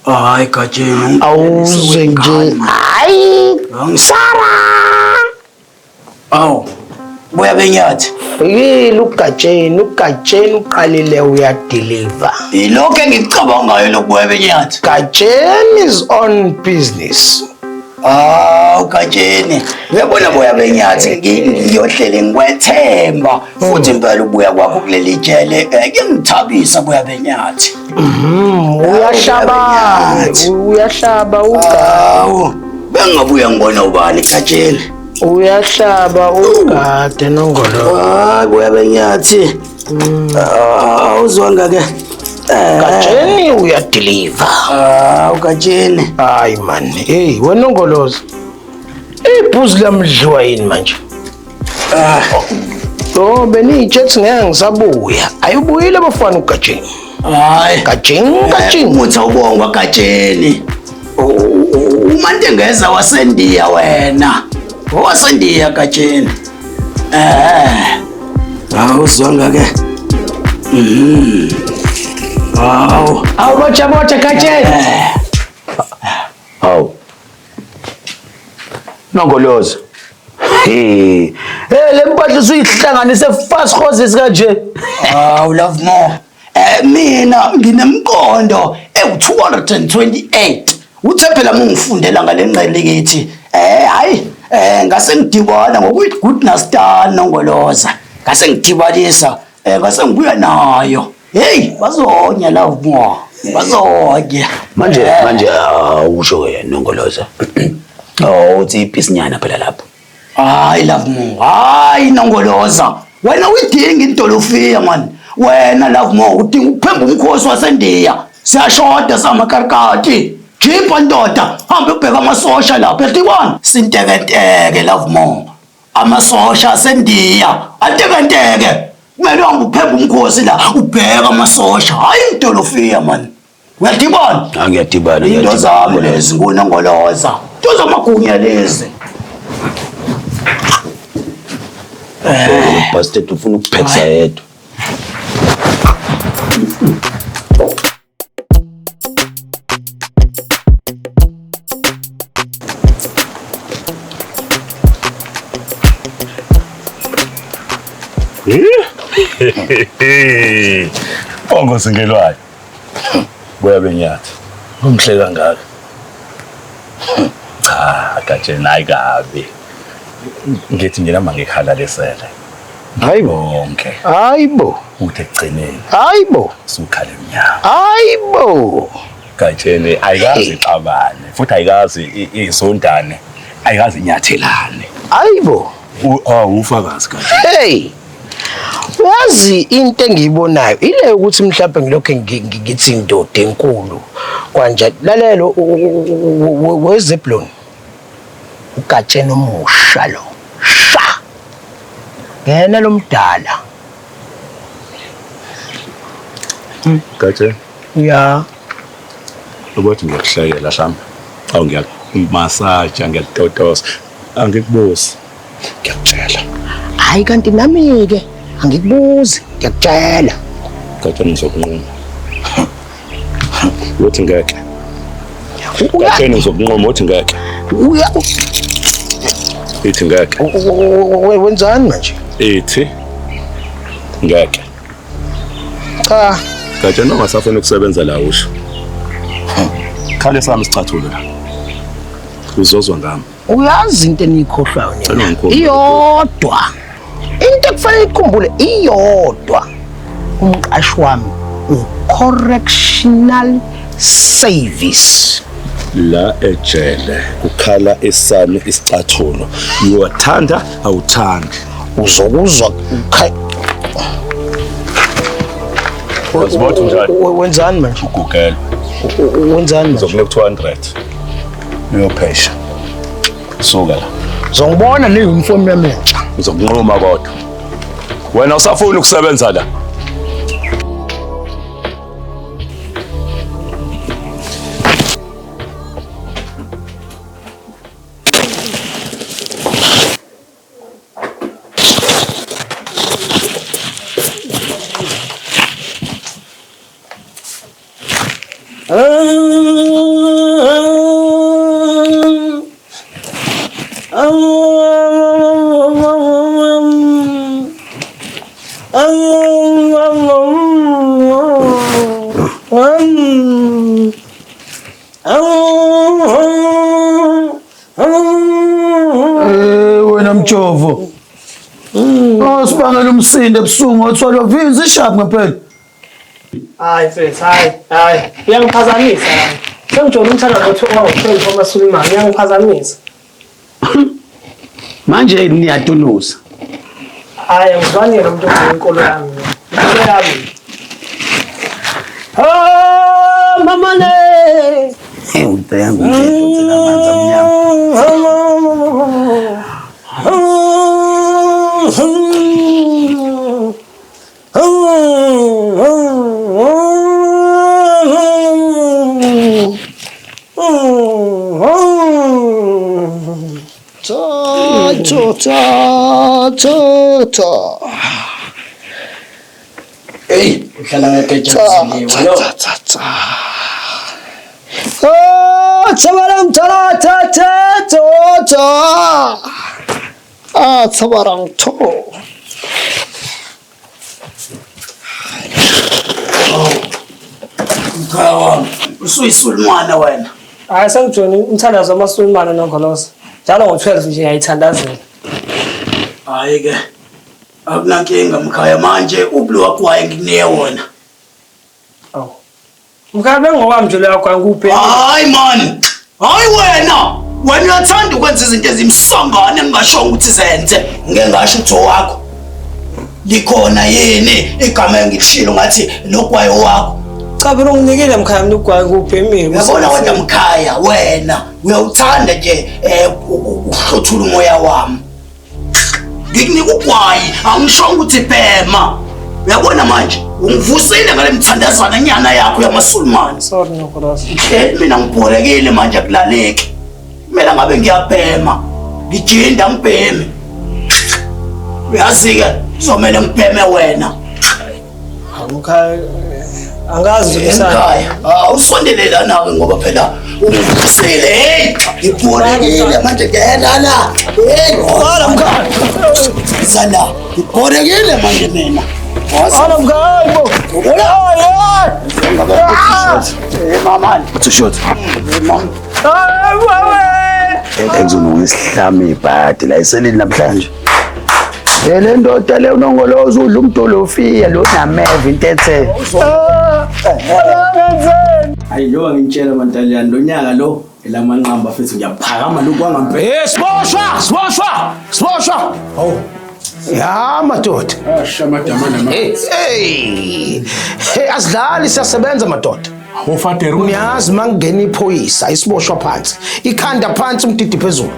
Hayi Gatsheni. Awuze nje hayi Sara. Awu. Buya benyathi. Fikile uGatsheni, uGatsheni uqalile uyadeliver. Ilokho engikucabangayo lokubuya benyathi. Gatsheni is on business. Ah, uGatsheni. Uyabona buya benyathi ngiyohlele ngikwethemba futhi impela ubuya kwakho kuleli jele kuyangithabisa buya benyathi. Uyahlaba, uyahlaba uGawu. Bengabuya ngibona ubani Gatsheni. Uyahlaba ugade Nongolo. Hayi buya benyathi. Awuzwanga ke. Gatsheni uyadeliver. Ah, uGatsheni. Hayi man, hey wena Nongoloza. Ibhuzi lamdliwa yini manje? Ah. Oh, beniyitshethi ngeke ngisabuya. Ayubuyile bafana uGatsheni. Hayi. Gatsheni, Gatsheni. Umuthi awubongwa Gatsheni. Umantengeza wasendiya wena. Owasendiya Gatsheni. Awuzwanga ke. Awu. Awu botsha botsha Gatsheni. Hawu. Nongoloza. Hey, le mpahla usuyihlanganise fast horses kanje. Awu love more. Mina nginemqondo ewu228. Uthe phela mungifundela ngale nqelikithi. Hayi, ngase ngidibana ngokuyi goodness star Nongoloza. Ngase ngidibanisa, ngase ngibuya nayo. Hey, bazonya love more. Bazonya. Manje manje awusho ke Nongoloza. Oh, uthi ipisinyana phela lapho. Hayi love more. Hayi Nongoloza. Wena uyidinga intolofiya man. Wena love more udinga ukuphemba umkhosi waseNdiya. Siyashoda samakarikati. Jipha ndoda, hambe ubheka amasosha lapha. Yatibona? Sintekenteke love more. Amasosha aseNdiya antekenteke. Kumele uhambe uphemba umkhosi la, ubheka amasosha. Hayi intolofiya man. Uyadibona? Angiyadibana. Into zami lezi nguNongoloza. Into zamagunya lezi. Bastard ufuna ukuphekisa yedwa. Bongo singelwayo. Buya benyathi. Umhle kangaka. Cha, Gatsheni hayi kabi. Ngithi nje noma ngikhalalisele. Hayibo. Bonke. Hayibo. Uthi ekugcineni Hayibo. sukhala emnyama. Hayibo. Gatsheni ayikazi ixabane futhi ayikazi izondane. Ayikazi inyathelane. Hayibo. Ufakazi Gatsheni. Hey. Wazi into engiyibonayo ile ukuthi mhlawumbe ngilokho ngithi indoda enkulu kwanje lalelo weZeblon uGatsheni omusha lo sha ngena lomdala Gatsheni ya ukuthi ngiyakuhlekela mhlawumbe awu ngiyakumasaja ngiyakutotosa angikubuzi ngiyakutshela. Hayi kanti nami ke angikubuzi ngiyakutshela. Gatsheni ngizokunquma. Uthi ngeke. Gatsheni ngizokunquma uthi ngeke. Uya Ithi ngeke. Wenzani manje? Ithi ngeke. Cha. Gatsheni ungasafuna ukusebenza la usho. Khale sami sicathulo la. Uzozwa ngami. Uyazi into enikhohlwayo nina. Iyodwa. Into ekufanele ikhumbule iyodwa. Umqashi wami u-correctional service. La ejele kukhala esami isicathulo. Uyathanda awuthandi. Uzokuzwa Uzibotha njani? Wenzani manje? Ugugela. Wenzani manje? Uzokunika 200. Uyophesha. Suka la. Uzongibona le uniform yami entsha. Uzokunquma kodwa. Wena usafuna ukusebenza la. Eh wena mjovo. Oh sibangela umsindo ebusuku ngothola vinzi ishap ngempela. Hayi mfethu, hayi, hayi. Uyangiphazamisa la. Sengijole umthandazo othiwa ngo-12 wamaSulumane, uyangiphazamisa. Manje niyatunusa. Hayi, angizwani nomuntu oyinkolo yami. Inkolo yami. Oh, mama le. Hey ubheka nje amanzi amnyama. Ta ta ta ta ta. Hey, uhlala ngegetshe lo. Ta ta ta. Oh, tsabarang ta ta ta ta ta. Ah, tsabarang to. Mkhaya wami, usuyisulumane wena. Hayi sengijone umthandazo wamaSulumane nongoloso. Njalo ngo-12 nje ngiyayithandazela. Hayi ke. Akunankinga mkhaya manje ublu wakwaye ngikunike wona. Awu. Mkhaya bengowami nje lo yakwaye ngubheke. Hayi man. Hayi wena. Wena uyathanda ukwenza izinto ezimsangane engingashongo ukuthi zenze. Ngeke ngasho ukuthi owakho. Likhona yini igama engilishilo ngathi lokwaye owakho. Cha phela unginikile mkhaya mina ugwayi ngubhemile. Uyabona wena mkhaya wena uyawuthanda nje ukuhlothula umoya wami. Ngikunika ugwayi angishongo ukuthi bhema. Uyabona manje ungivusile ngale mthandazana nyana yakho yamaSulumane. Sorry Nokoloso. Nje mina ngibhorekile manje akulaleki. Kumele ngabe ngiyabhema. Ngijinda ngibheme. Uyazi ke kuzomele ngibheme wena. Mkhaya angazi nje Mkhaya, awusondele lana ke ngoba phela ungivusile. Hey, ngibhorekile manje ngena la. Hey, qala mkhaya. Zala, ngibhorekile manje mina. Qala mkhaya bo. Hey mama. Uthi shot. Hey mama. Hayi wewe. Ekuzona isihlami ibhadi la iselini namhlanje. Le ndoda le unongoloza udla umdolofiya lo nameva into ethe. Hayi njengoba ngintshela mantaliyane lo nyaka lo elamanqamba futhi ngiyaphakama lokhu kwangampela. Eh siboshwa, siboshwa, siboshwa. Hawu. Ya madoda. Asha madamana ma. Hey, hey. Hey asidlali siyasebenza madoda. Ufaderu. Niyazi mangena iphoyisa isiboshwa phansi. Ikhanda phansi umdidi phezulu.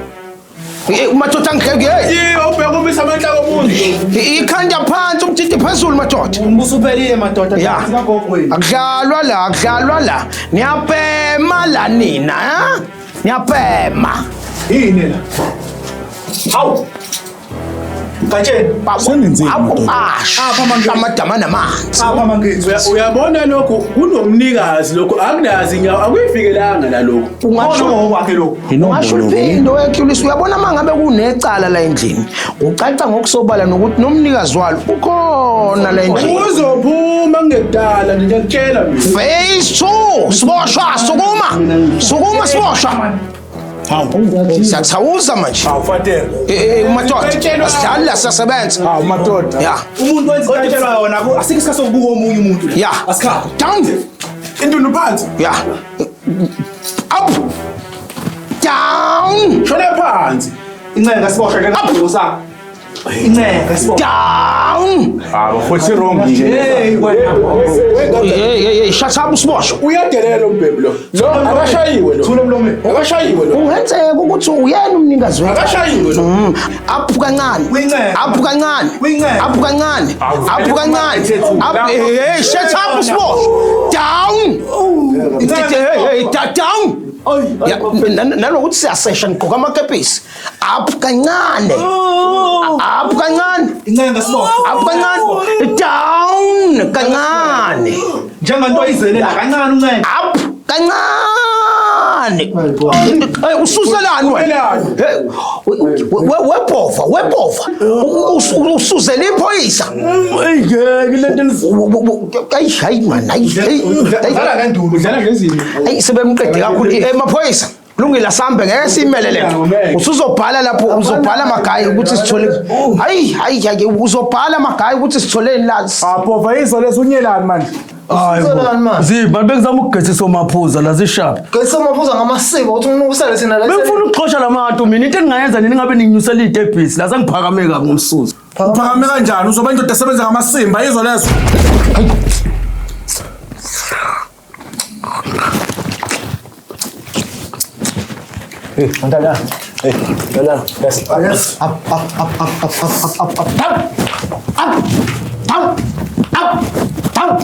Madoda angihleke hey. Yebo ubheka umisa amandla komuntu. Ikhanda phansi umdidi phezulu madoda. Umbuso uphelile madoda. Ya. Akudlalwa la, akudlalwa la. Niyabhema la nina, ha? Niyabhema. Yini la? Hawu. Gatsheni. Sengenzeni madoda? Amadama namanzi. Apha mangithi. Uyabona lokhu kunomnikazi lokhu akunazi inyawo akuyifikelanga la lokhu. Ungasho ngokwakhe lokhu. Ungasho uphinde wekhulisa uyabona mangabe kunecala la endlini. Ucaca ngokusobala nokuthi nomnikazi walo ukhona la endlini. Uzophuma ngekudala ngiyakutshela mina. Phase 2 siboshwa sukuma. Sukuma siboshwa. Hawu. Siyathawuza manje. Hawu Fatela. Eh madoda. Asidlali la siyasebenza. Hawu madoda. Ya. Umuntu wenza into yona asikho isikhathi sokubuka omunye umuntu la. Ya. Asikhathi. Down. Intundu phansi. Ya. Up. Down. Shona phansi. Incenga siboshwe ke ngakho sakho. Incenga siboshwe. Down. Ah, futhi wrong nje. Hey wena. Hey hey hey shut up siboshwe. Uyadelela lo mbhemu lo. Lo akashayiwe lo. Thula emlomeni. Akashayiwe lo. Kungenzeka ukuthi uyena umnikazi wethu. Akashayiwe lo. Up kancane. Uyincenga. Up kancane. Uyincenga. Up kancane. Up kancane. Up hey shut up siboshwe. Down. Hey hey down. Ya, nalokuthi siyasesha nigqoka amakepisi. Up kancane. Up kancane. Incenga siboshwe. Up kancane. Down kancane. Njenganto ayizele la kancane uncenga. Up kancane. Kancane. Hey, ususelani wena? Hey, webhova, webhova. Usuzela iphoyisa. Ngeke lento. Hayi hayi man, hayi. Udlala ngenduku, udlala ngezinto. Hayi sebemqede kakhulu emaphoyisa. Kulungile asambe ngeke simele lento. Usuzobhala lapho uzobhala magayi ukuthi sithole. Hayi hayi hayi uzobhala magayi ukuthi sitholeni la. Bhova yizo lezo unyelani manje. Hayi. Ziba bekuzama ukugezisa omaphuza la zishaphi. Gezisa omaphuza ngamasiko uthi umuntu usale thina la. Bengifuna ukuxosha labantu mina into engingayenza nini ngabe ninginyusela idebhisi la sengiphakame kabi ngomsuzo. Uphakame kanjani uzoba indoda esebenza ngamasimba yizo lezo. Hey, Montana. Hey, Montana. Yes. Yes. Up, up, up, up, up, up, up, up, down. Up, down, up, down.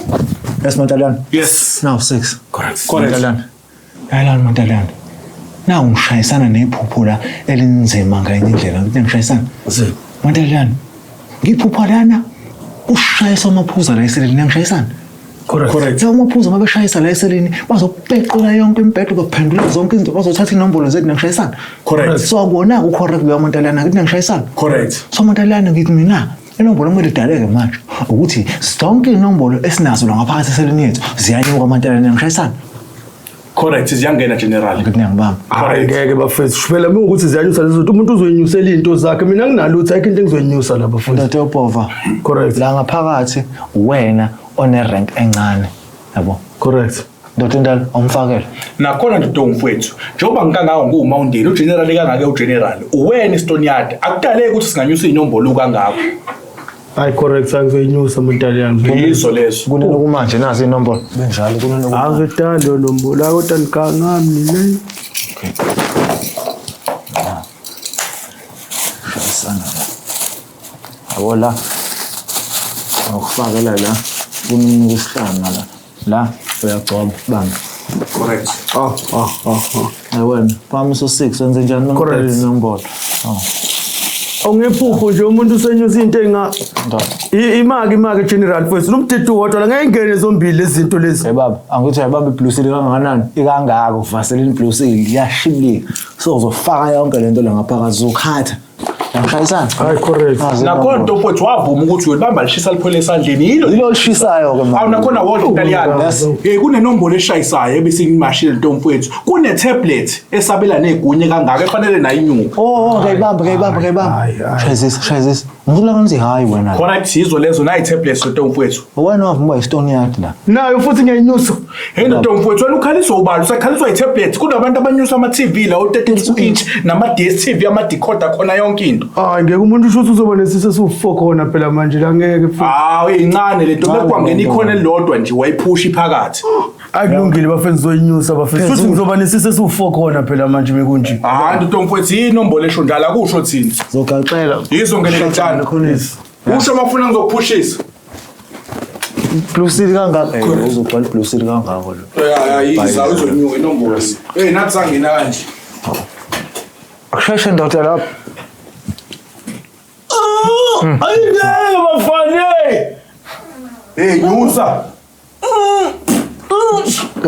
Yes, Montana. Yes. Now 6. Correct. Correct. Montana. Yalani Montana. Na ngishayisana nephupho la elinzima ngenye indlela. Ngithi ngishayisana. Montana. Ngiphupha lana ushayisa amaphuza la eseleni ngishayisana. Correct. Lawo maphuzu uma beshayisa la eseleni bazopequla yonke imibhedo baphendula zonke izinto bazothatha inombolo zethu nangishayisana. Correct. So akuwona ku-correct kuya Montalana ngithi nangishayisana. Correct. So Montalana ngithi mina inombolo kumele idaleke manje ukuthi zonke inombolo esinazo la ngaphakathi eseleni yethu ziyanyuka Montalana nangishayisana. Correct, ziyangena general. Ngithi ngiyangibamba. Hayi ngeke bafethu phela uma ukuthi ziyanyusa lezo zinto umuntu uzoyinyusela into zakhe mina nginalutho ayikho into engizoyinyusa la bafethu. Ndoda yobhova. Correct. La ngaphakathi wena one rank encane. Yabo. Correct. Ndoda endala awumfakele. Nakhona ndoda mfowethu, njengoba ngikangaka nguMawundeni, ugeneral kangaka ugeneral, uwena istoneyard, akudaleki ukuthi singanyusa inombolo kangako. Hayi correct angizoyinyusa Montalana. Yizo lezo. Kunene kumanje nazi inombolo. Benjalo kunene kumanje. Angithandi nombolo kodwa ngikangami mina. Okay. Shayisana la. Yabo la. Ngokufakela la kunika isihlanu la. La uyagcoba bamba. Correct. Oh oh oh oh. Hayi wena, phamisa u6 wenze njani Correct. inombolo. Oh. Ongephupho nje umuntu usenyusa into enga imaki general mfowethu nomdidi wodwa la ngeke ingene zombili lezi zinto lezi. Hey baba, angithi uyayibamba iblue seal kangakanani? Ikangako Vaseline blue seal iyashibilika. So uzofaka yonke lento la ngaphakathi uzokhatha. Ngishayisana. Hayi correct. Nakhona nto mfowethu wavuma ukuthi uyolibamba lishisa liphole esandleni yilo. Yilo lishisayo ke manje. Awu nakhona wodwa Italiano. Yes. Hey kunenombolo eshayisayo ebesingimashile nto mfowethu. Kune tablet esabela negunye kangaka efanele nayo inyuke. Oh, ngiyayibamba, ngiyayibamba, ngiyayibamba. Shayisisa, shayisisa. Ngicela ngithi hayi wena. Correct yizo lezo nayi tablet nto mfowethu. Wena wavuma istone yard la. Nayo futhi ngiyayinyusa. Hey nto mfowethu wena ukhaliswa ubani usakhaliswa i-tablet kunabantu abanyusa ama-TV la o-32 inch nama-DStv ama-decoder khona yonke into. Hayi ngeke umuntu usho ukuthi uzoba nesise esiwu4 khona phela manje la ngeke futhi. Hawu incane lento bekwangena ikhona elilodwa nje wayiphusha iphakathi. Akulungile bafethu ngizoyinyusa bafethu. Futhi ngizoba nesise esiwu4 khona phela manje mekunje. Hayi nto mfowethu inombolo esho njalo akusho thina. Zogaxela. Yizo ngeleketshana. Usho mafuna ngizokuphushisa. Blue seal kangaka. Eh uzogcwala blue seal kangako lo. Ya yiza uzonyuka inombolo. Hey nathi sangena kanje. Akusheshe ndoda lapha. Ayingeke bafane. Hey nyusa.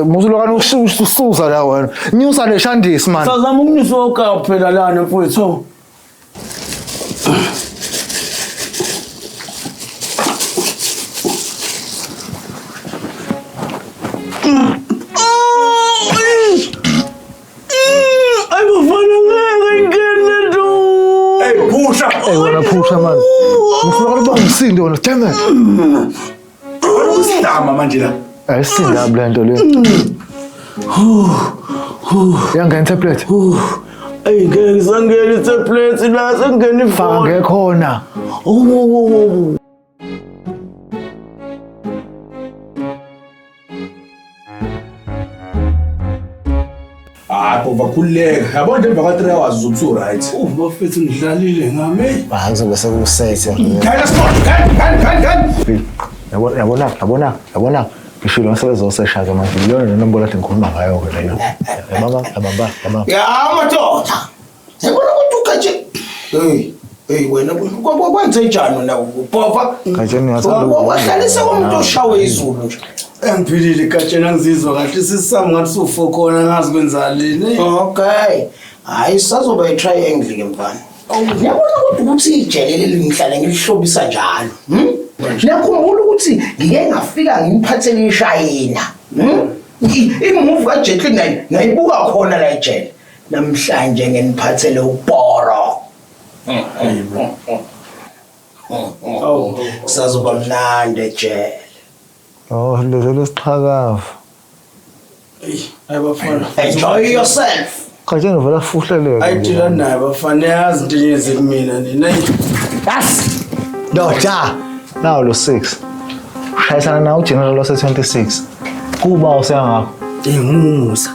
Muzulokana ususa la wena. Nyusa le shandisi man. Sazama ukunyusa okapa phela lana mfowethu. Ay bafana ngeke ngene do. Hey phusha. Hey wena phusha man. Ngifuna ukuba umsindo wena damn it. Usidama manje la. Ayisinda lento le. Yangena tablet. Ay ngeke sangena itablet la sengena Faka ifoni. ngekhona. Oh. Hayi bova khululeka. Yabo nje emva kwa 3 hours uzothi right. Bafethu ngidlalile ngami. Hayi kuzobe sekusethe. Khayela sport. Kan kan kan kan. Yabona yabona yabona yabona ngishilo ngisebezosesha ke manje iyona le nombolo kade ngikhuluma ngayo ke leyo. Yabamba yabamba yabamba. Ya madoda. Yabona ukuthi ugatshe. Hey, hey wena kwenze njani wena ubhova? Gatsheni uyathanda Wahlalisa umuntu oshawe izulu nje. Engiphilile Gatsheni, angizizwa kahle. Isisu sami ngathi sufo khona, ngazi kwenzalini. Okay. Hayi, sazoba i-triangle ke mfana. Ngiyabona kodwa ukuthi ijele leli ngihlale ngilihlobisa njalo. Ngiyakhumbula ukuthi ngike ngafika ngiphathele ishayina. I-movie kaJet Li nayo ngayibuka khona la ejele. Namhlanje nginiphathele ubhoro. Kusazoba mnandi ejele. Oh, lelo lesiqhakavu. Hayi bafana. Enjoy yourself. Gatsheni vele afuhleleke. Ayidila naye bafana, yazi into enyenze kumina nina. Yes. Ndoda. Nawo lo 6. Ushayisana nawo uGeneral wase 26. Kuba usengakho. Ngumusa.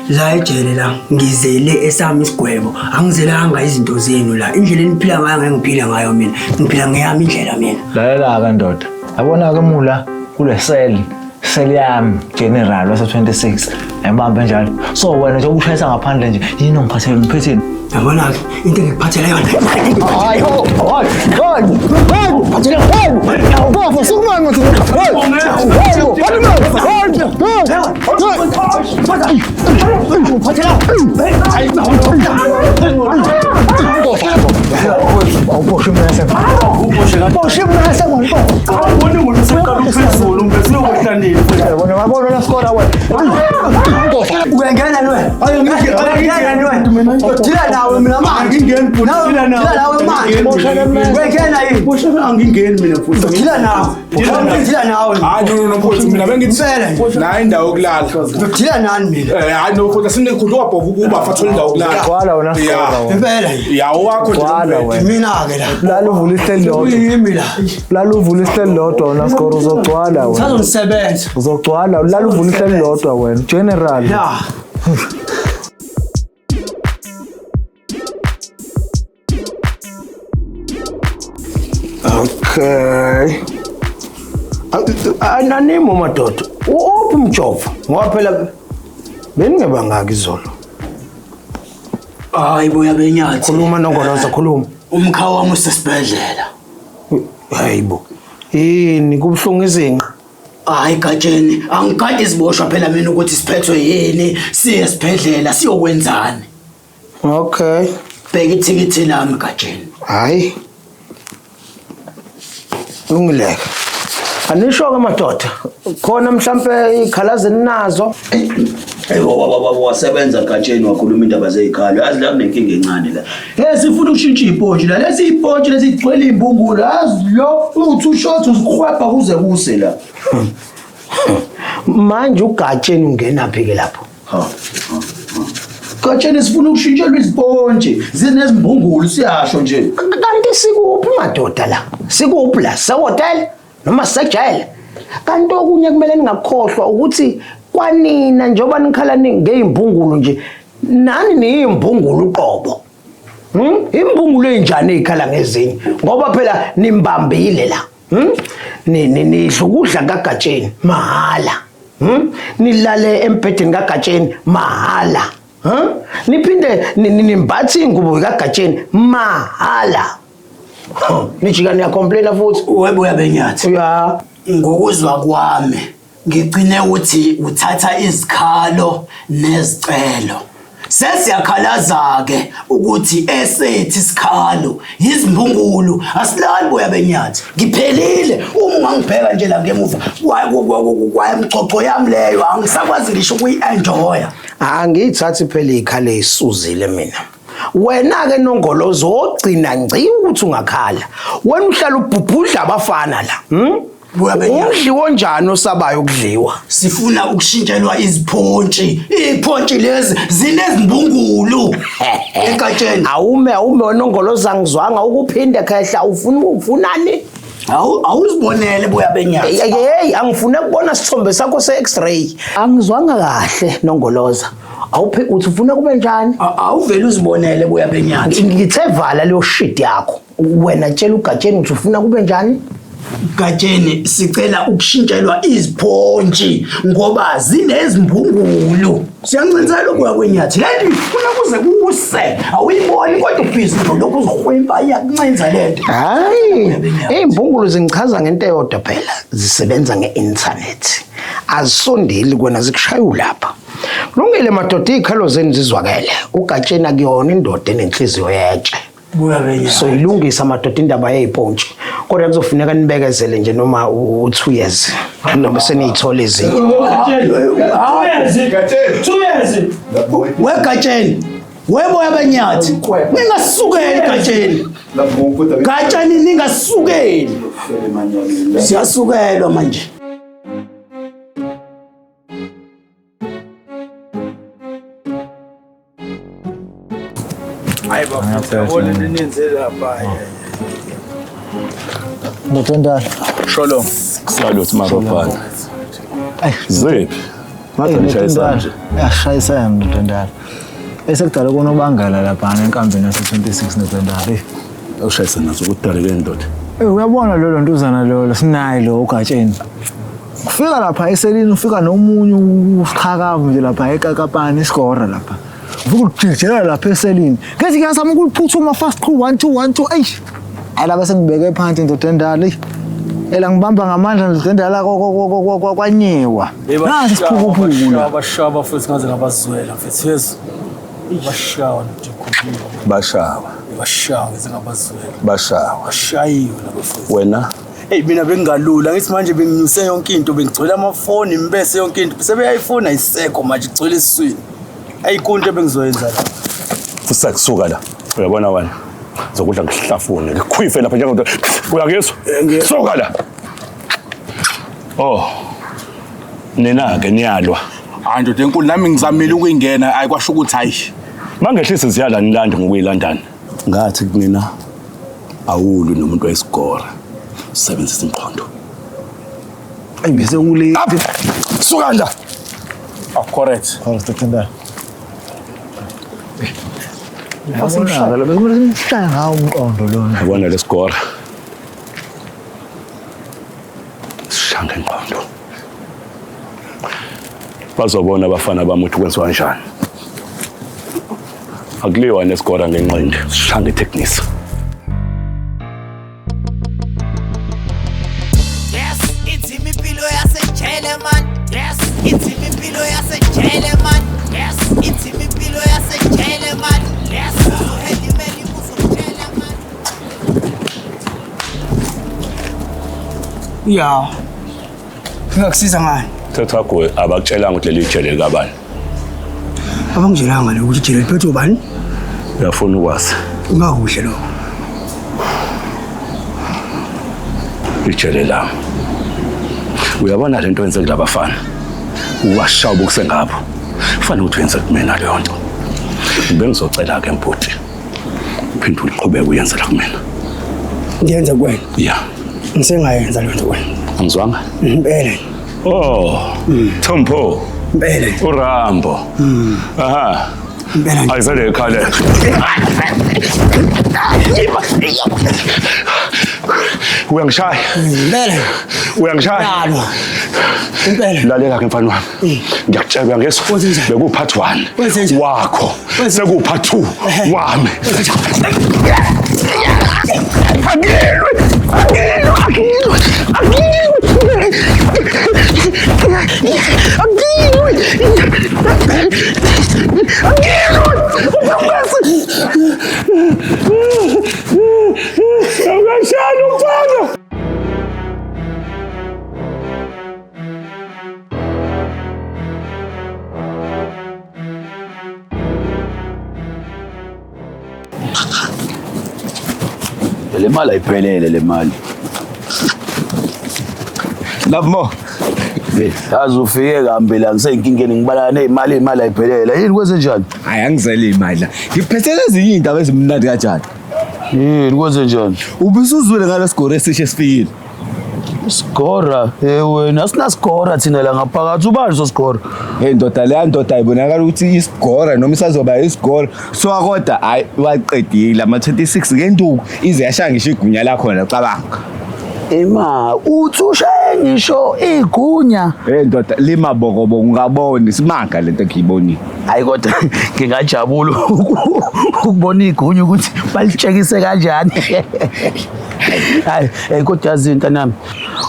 La ejele la ngizele esami isigwebo, angizelanga izinto zenu la. Indlela eniphila ngayo ngeke ngiphile ngayo mina. Ngiphila ngeyami indlela mina. Lalela-ke ndoda. Yabona-ke mula kule seli yami General wase 26. Ayibambe njalo. So wena njengoba ushayisa ngaphandle nje, yini ongiphathele ngiphetheni? Yabona-ke into engikuphathele yona. Hayi, hayi, hayi, hayi, hayi, bafo, sukumani manje. Hayi, hayi, awuboshe imese. Boshe imese manje. Awuboni ngoba useqala uphezulu umbese uyokuhlanini. Wena wabona la score wena. Uyangena wena. Uyangena wena. Dila nawe mina manje. Angingeni futhi. Dila nawe. Dila nawe manje. Uyangena yini? Boshe angingeni mina futhi. Dila nawe. Dila nawe. Hayi no no futhi mina bengithi nayi indawo yokulala. Dila nani mina? Hayi no futhi asinekhulu wabhova ukuba afathole indawo yokulala. Gcwala wena score wena. Impela. Ya owakho nje. Mina ke la. Lala uvula ihleli lodwa. Yimi la. Lala uvula ihleli lodwa wena score uzogcwala wena. Sazonisebenza. Uzogcwala lala uvula ihleli lodwa wena. General. Ya. Okay. Ananimo madoda. Uphi umjovo? Ngoba phela bengingebangaki izolo. Hayi boya benyathi. Khuluma Nongoloza, khuluma. Umkhawu wami usesibhedlela. Hayibo. Yini kubuhlungu izinqa? Hayi Gatsheni, angikade siboshwa phela mina ukuthi siphethwe yini, siye esibhedlela siyokwenzani. Okay. Bheka ithikithi lami Gatsheni. Hayi. Lungileke. Anisho ke madoda. Khona mhlambe ikhalazi ninazo. Hey baba wasebenza Gatsheni wakhuluma indaba zezikhalo. Yazi la kunenkinga encane la. Hey sifuna ukushintsha ipontshi la. Lesi ipontshi lesi igcwele imbungulu. Yazi lo uthi ushot uzikhwepha kuze kuse la. Manje uGatsheni ungena phi ke lapho? Ha. Gatsheni sifuna ukushintshelwa izipontshi. Zinezimbungulu siyasho nje. Kanti sikuphi madoda la? Sikuphi la? Sehotel noma sejele? Kanti okunye kumele ningakhohlwa ukuthi kwanina njengoba nikhala ngezimbungulu nje nani niyimbungulu uqobo. Imbungulu enjani ikhala ngezinye ngoba phela nimbambile la. Nidla ukudla kaGatsheni mahala. Nilale embhedeni kaGatsheni mahala. Niphinde nimbathe ingubo kaGatsheni mahala. Nijika niyacomplaina futhi. Webo yabenyathi. Ya. Ngokuzwa kwami ngigcine ukuthi uthatha izikhalo nezicelo. Sesiyakhalaza ke ukuthi esethi isikhalo izimbungulu asilali boya benyathi. Ngiphelile uma ungangibheka nje la ngemuva kwayemcoco yami leyo angisakwazi ngisho ukuyi-enjoya. Angiyithathi phela ikhale isuzile mina. Wena ke Nongolozo ogcina ngci ukuthi ungakhala. Wena uhlala ubhubhudla abafana la. Umdliwo onjani osabayo ukudliwa? Sifuna ukushintshelwa iziphontshi. Izipontshi lezi zinezimbungulu. Egatsheni. Awume Nongolozo angizwanga ukuphinde khehla ufuna ukufunani? Awuzibonele boya benyathi. Hey, angifune ukubona isithombe sakho se-X-ray. Angizwanga kahle Nongoloza. Awuphi uthi ufuna kube njani? Awuvele uzibonele boya benyathi. Ngithe vala leyo shit yakho. Wena tshela uGatsheni ukuthi ufuna kube njani? Gatsheni sicela ukushintshelwa iziphontshi ngoba zinezimbungulu. Siyancinsela ukuya kwenyathi. Le nto ifuna kuze kuse. Awuyiboni kodwa ubhizi lokhu uzihwimpa iyakuncinza le nto. Hayi, iy'mbungulu zingichaza ngento eyodwa phela, zisebenza nge-inthanethi. Azisondeli kwena zikushaya ulapha. Kulungile madoda, iy'khalo zenu zizwakele. Ugatsheni akuyona indoda enenhliziyo yetshe. So ilungisa madoda indaba yey'pontshi. Kodwa kuzofuneka nibekezele nje noma u-2 years noma seniyithola ezinye. 2 years. Wegatsheni. Weboya benyathi. Ningasukeli gatsheni. Gatsheni ningasukeli. Siyasukelwa manje. Hayi bafethu, yabona into eniyenze lapha. Ndoda Sholo. Salute Marofana. Ziphi? Ngathi ngishayisana nje. Yashayisana ndoda ndala. Esekudala konobangela lapha enkambeni yase-26 ndoda ndala. Ushayisana nazo kudaleke ndoda. Eh uyabona lo ntuzana lo sinayi lo ugatsheni. Ufika lapha eselini ufika nomunye uqhakavu nje lapha ekakapani isigora lapha. Ufika ujijela lapha eselini. Ngethi ngiyazama ukuphuthuma fast crew 1 2 1 2 eish. Alaba sengibeke phansi ndoda endala. Eish. Ela ngibamba ngamandla ndoda endala kwanyewa. Nasi isiphukuphuku la. Bashawa bafethu ngaze ngabazwela mfethu yezu. Bashawa ndoda. Bashawa. Bashawa ngaze ngabazwela. Bashawa. Bashayiwe labo mfethu. Wena Hey mina bengingalula ngithi manje benginyuse yonke into bengigcwele amafoni imbese yonke into sebeyayifuna ayisekho manje igcwele esiswini. Ayikho into ebengizoyenza la. Futhi la. Uyabona wena. Zokudla ngihlafune ngikhwife lapha njengoba uyangizwa? Suka la. Oh. Nina ke niyalwa. Hayi ndoda enkulu nami ngizamile ukuyingena ayi kwasho ukuthi hayi. Mangehlise ziyala nilande ngokuyilandana. Ngathi kunina awulu nomuntu wesigora. Usebenzisa ingqondo. Ayi bese ule. Suka la. Ah correct. Correct ndoda endala. Yabona lo bekumele simshaya ngawo umqondo lona. Yabona lesigora. Sishanga ingqondo. Bazobona abafana bami ukuthi kwenziwa kanjani. Akuliwa nesigora ngenqindi, sishanga itechnique. Yes, inzima impilo yasejele man. Yes, inzima impilo yasejele man. Yes, inzima impilo yasejele man. Yes, uzohead man uzokutshela man. Ya. Ngingakusiza ngani? Thetha kuwe abakutshelanga ukuthi leli jele likabani. Abangitshelanga lo ukuthi ijele liphethwe ubani? Uyafuna ukwazi. Ungakuhle lokho. Ijele lami. Uyabona lento yenze kulabafana. Uwashaya ubukuse ngapho. Kufanele ukuthi uyenze kumina leyo nto. Bengizocela ke mbhuti. Uphinde uqhubeke uyenze la kumina. Ngiyenza kuwena. Ya. Ngisengayenza leyo nto kuwena. Angizwanga? Impela. Oh, Tompo. Impela. uRambo. Aha. Impela. Ayivele ikhale. Uyangishaya. Impela. Uyangishaya. Yalwa. Impela. Lalela ke mfana wami. Ngiyakutshela uyangizwa. Beku part 1 wakho. Seku part 2 wami. Akilwe. Akilwe. Akilwe. Akilwe. Akilwe. Akilwe. Uprofessor. Awungashaya umfana. Le mali ayiphelele le mali. Love more. Yazi ufike kambi la ngiseyinkingeni ngibala nezimali imali ayiphelele. Yini kwenze njani? Hayi angizele imali la. Ngiphethele ezinye iy'ndaba ezimnandi kanjani. Yini kwenze njani? Ubusuzwile ngale sigora esisha esifikile. Sigora, eh wena asinasigora thina la ngaphakathi ubani sosigora? Hey ndoda leya ndoda ayibonakala ukuthi isigora noma isazoba isigora. So kodwa hayi waqedile ama 26 ngenduku ize yashaya ngisho igunya lakhona cabanga. Ema uthi ushaye ngisho igunya. Hey ndoda limabokoboko ungaboni simanga lento engiyibonile. Hayi kodwa ngingajabula ukubona igunya ukuthi balitshekise kanjani. Hayi kodwa yazi ntanami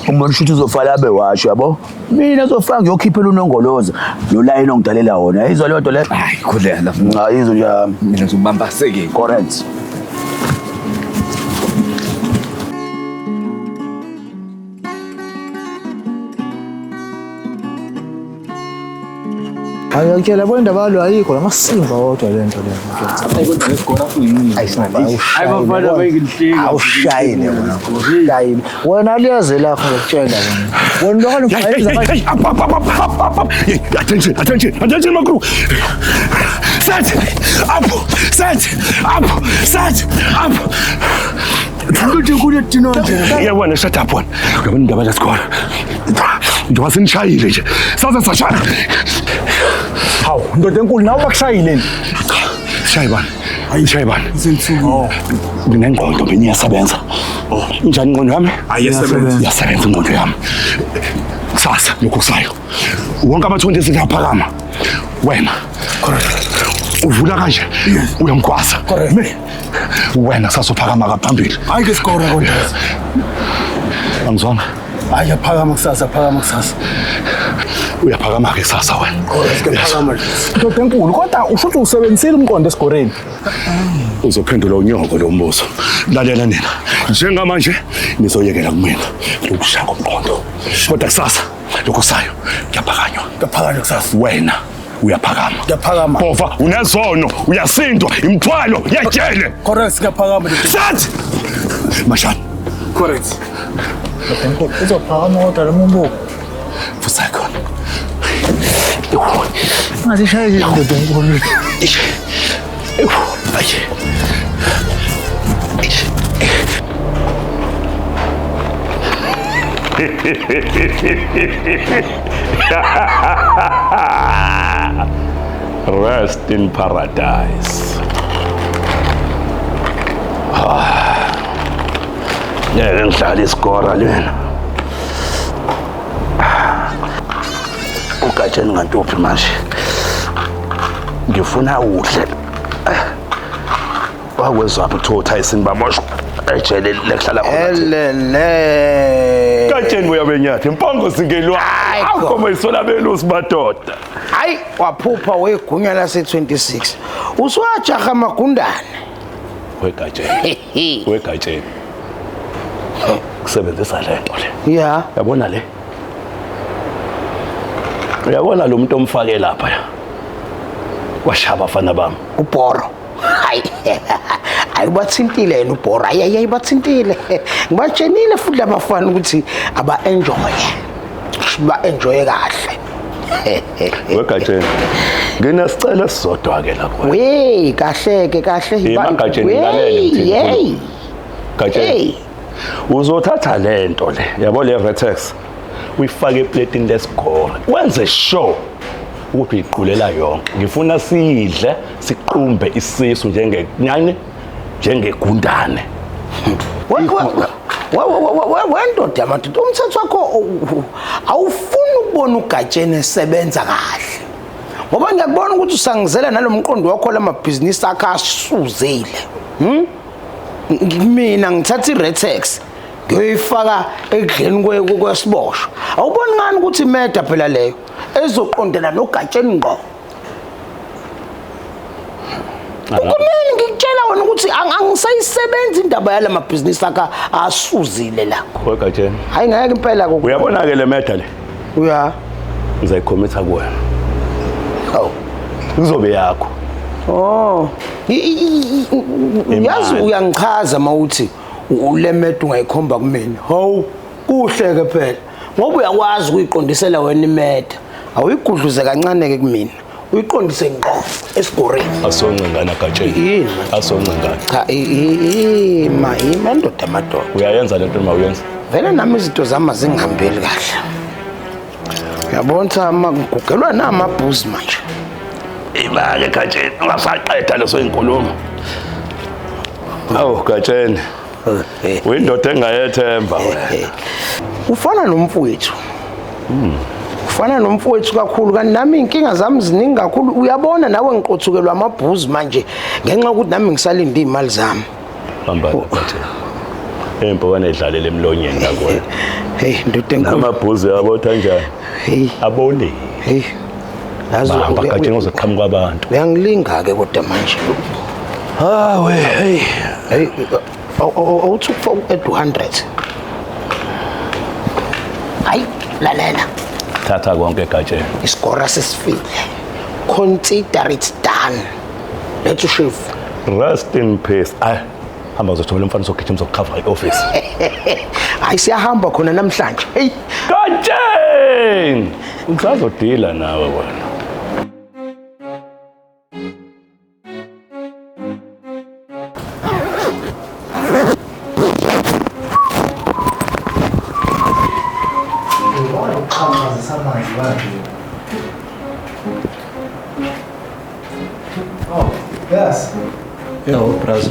umbona ukuthi uzofala abe washo yabo. Mina zofaka ngiyokhiphela unongoloza lo line ongidalela wona. Izwa leyo nto le. Hayi khuleka. Cha izwa nje mina ngizobambaseke. Correct. Hayi ngiyakutshela yabo indaba yalo ayikho lamasimba wodwa le nto le. Hayi kodwa lesigora uyini. Hayi bafana bengihleka. Awushayile wena. Ushayile. Wena liyaze lakho ngikutshela wena. Wena lokho ngifayiza. Hey, up up up up up. Attention, attention, attention my crew. Set up, set up, set up. Kuthi kule dino nje. Yabona shut up wena. Uyabona indaba lesigora. Njengoba sinishayile nje. Saze sashaya. Hawu, ndoda enkulu nawe bakushayile ni. Shayi bani? Hayi shayi bani? Nginengqondo mina iyasebenza. Injani ingqondo yami? Ayiyasebenza. Iyasebenza ingqondo yami. Kusasa lokhu kusayo. Wonke ama-20 siyaphakama. Wena. Correct. Uvula kanje. Uyamgwaza. Correct. Wena kusasa uphakama kaphambili. Hayi ke sikora kodwa. Angizwanga. Hayi yaphakama kusasa, phakama kusasa. Uyaphakama-ke kusasa wena. Phakama. Ndoda enkulu kodwa usho ukuthi usebenzisile umqondo esigoreni. Uzophendula unyoko lo mbuzo. Lalela nina. Njengamanje nizoyekela kumina lokushaya komqondo. Kodwa kusasa lokho sayo kuyaphakanywa. Kuyaphakanywa kusasa. Wena uyaphakama. Kuyaphakama. Bova unezono, uyasindwa, imithwalo yejele. Correct, kuyaphakama. Set! Mashani. Correct. Ndoda enkulu uzophakama kodwa lo mumbuko. Fusakhona. Ngathi shaye ndoda enkulu. Rest in paradise. Ngeke ngidlale isikora lena. Ugatsheni ngantophi manje. Ngifuna udle. Wakwezwaphi kuthiwa uTyson bamoshwa ejele lekuhlala khona. Elele. Gatsheni buya benyathi impongo singelwa. Awukho isola belusi madoda. Hayi waphupha wegunya lase 26. Usuwajaha amagundane. Wegatsheni. Wegatsheni. Kusebenzisa lento le. Yeah. Yabona le. Uyabona lo muntu omfake lapha. Washaba abafana bami. Ubhoro. Hayi. Ayibathintile yena ubhoro. Hayi hayi bathintile. Ngibatshenile futhi labafana ukuthi aba enjoy. Ba enjoy kahle. Wegatsheni. Nginesicelo esisodwa ke lapho. We kahle ke kahle. Magatsheni ngilalele mthini. Gatsheni. Uzothatha lento le. Yabo le Vertex. Uyifake eplatini lesigora. Wenze sure ukuthi uyiqulela yonke. Ngifuna sidle siqumbe isisu njengenyane njengegundane. Wendoda madoda umthetho wakho awufuni ukubona ugatsheni esebenza kahle. Ngoba ngiyakubona ukuthi usangizela nalomqondo wakho lamabhizinisi akhe asuzile. Mina ngithatha iRetex ngiyoyifaka ekudleni kwesiboshwa. Awuboni ngani ukuthi imeda phela leyo ezoqondana nogatsheni ngqo. Kumele ngikutshela wena ukuthi angisayisebenzi indaba yala mabhizinisi akhe asuzile la. Wegatsheni. Hayi ngeke impela ku. Uyabona ke le meda le? Uya. Ngizayikhomitha kuwena. Hawu. Kuzobe yakho. Oh. Yazi uyangichaza mawuthi le meda ungayikhomba kumina. Hawu, kuhle ke phela. Ngoba uyakwazi ukuyiqondisela wena imeda. Awuyigudluze kancane ke kumina. Uyiqondise ngqo esigoreni. Asoncengana gatsheni. Yini? Asoncengana. Cha, ima ima ndoda madoda. Uyayenza lento noma uyenza? Vele nami izinto zami azingihambeli kahle. Uyabona uma ngigugelwa namabhuzi manje. Imake gatsheni, ungasaqeda leso inkulumo. Awu gatsheni. Uyindoda engayethemba wena. Ufana nomfowethu. Ufana nomfowethu kakhulu kanti nami inkinga zami ziningi kakhulu. Uyabona nawe ngiqothukelwa amabhuzi manje ngenxa yokuthi nami ngisalinde imali zami. Hamba Gatsheni. Impokwane idlalele emlonyeni la kuwena. Hey ndoda enkulu. Namabhuzi yabo kanjani? Hey. Aboli. Hey. Yazi Bamba Gatsheni uzoqhamuka abantu. Uyangilinga ke kodwa manje. Ah we hey. Hey awuthi ukufaka u-200. Hayi lalela. Thatha konke Gatsheni. Isikora sesifile. Consider it done. Let's shift. Rest in peace. Ay, hamba uzothola umfana uzogijima uzokukhava i-office. Hayi siyahamba khona namhlanje. Hey. Gatsheni! Ngisazodila nawe wena. Oh, yes. Yebo, brazo.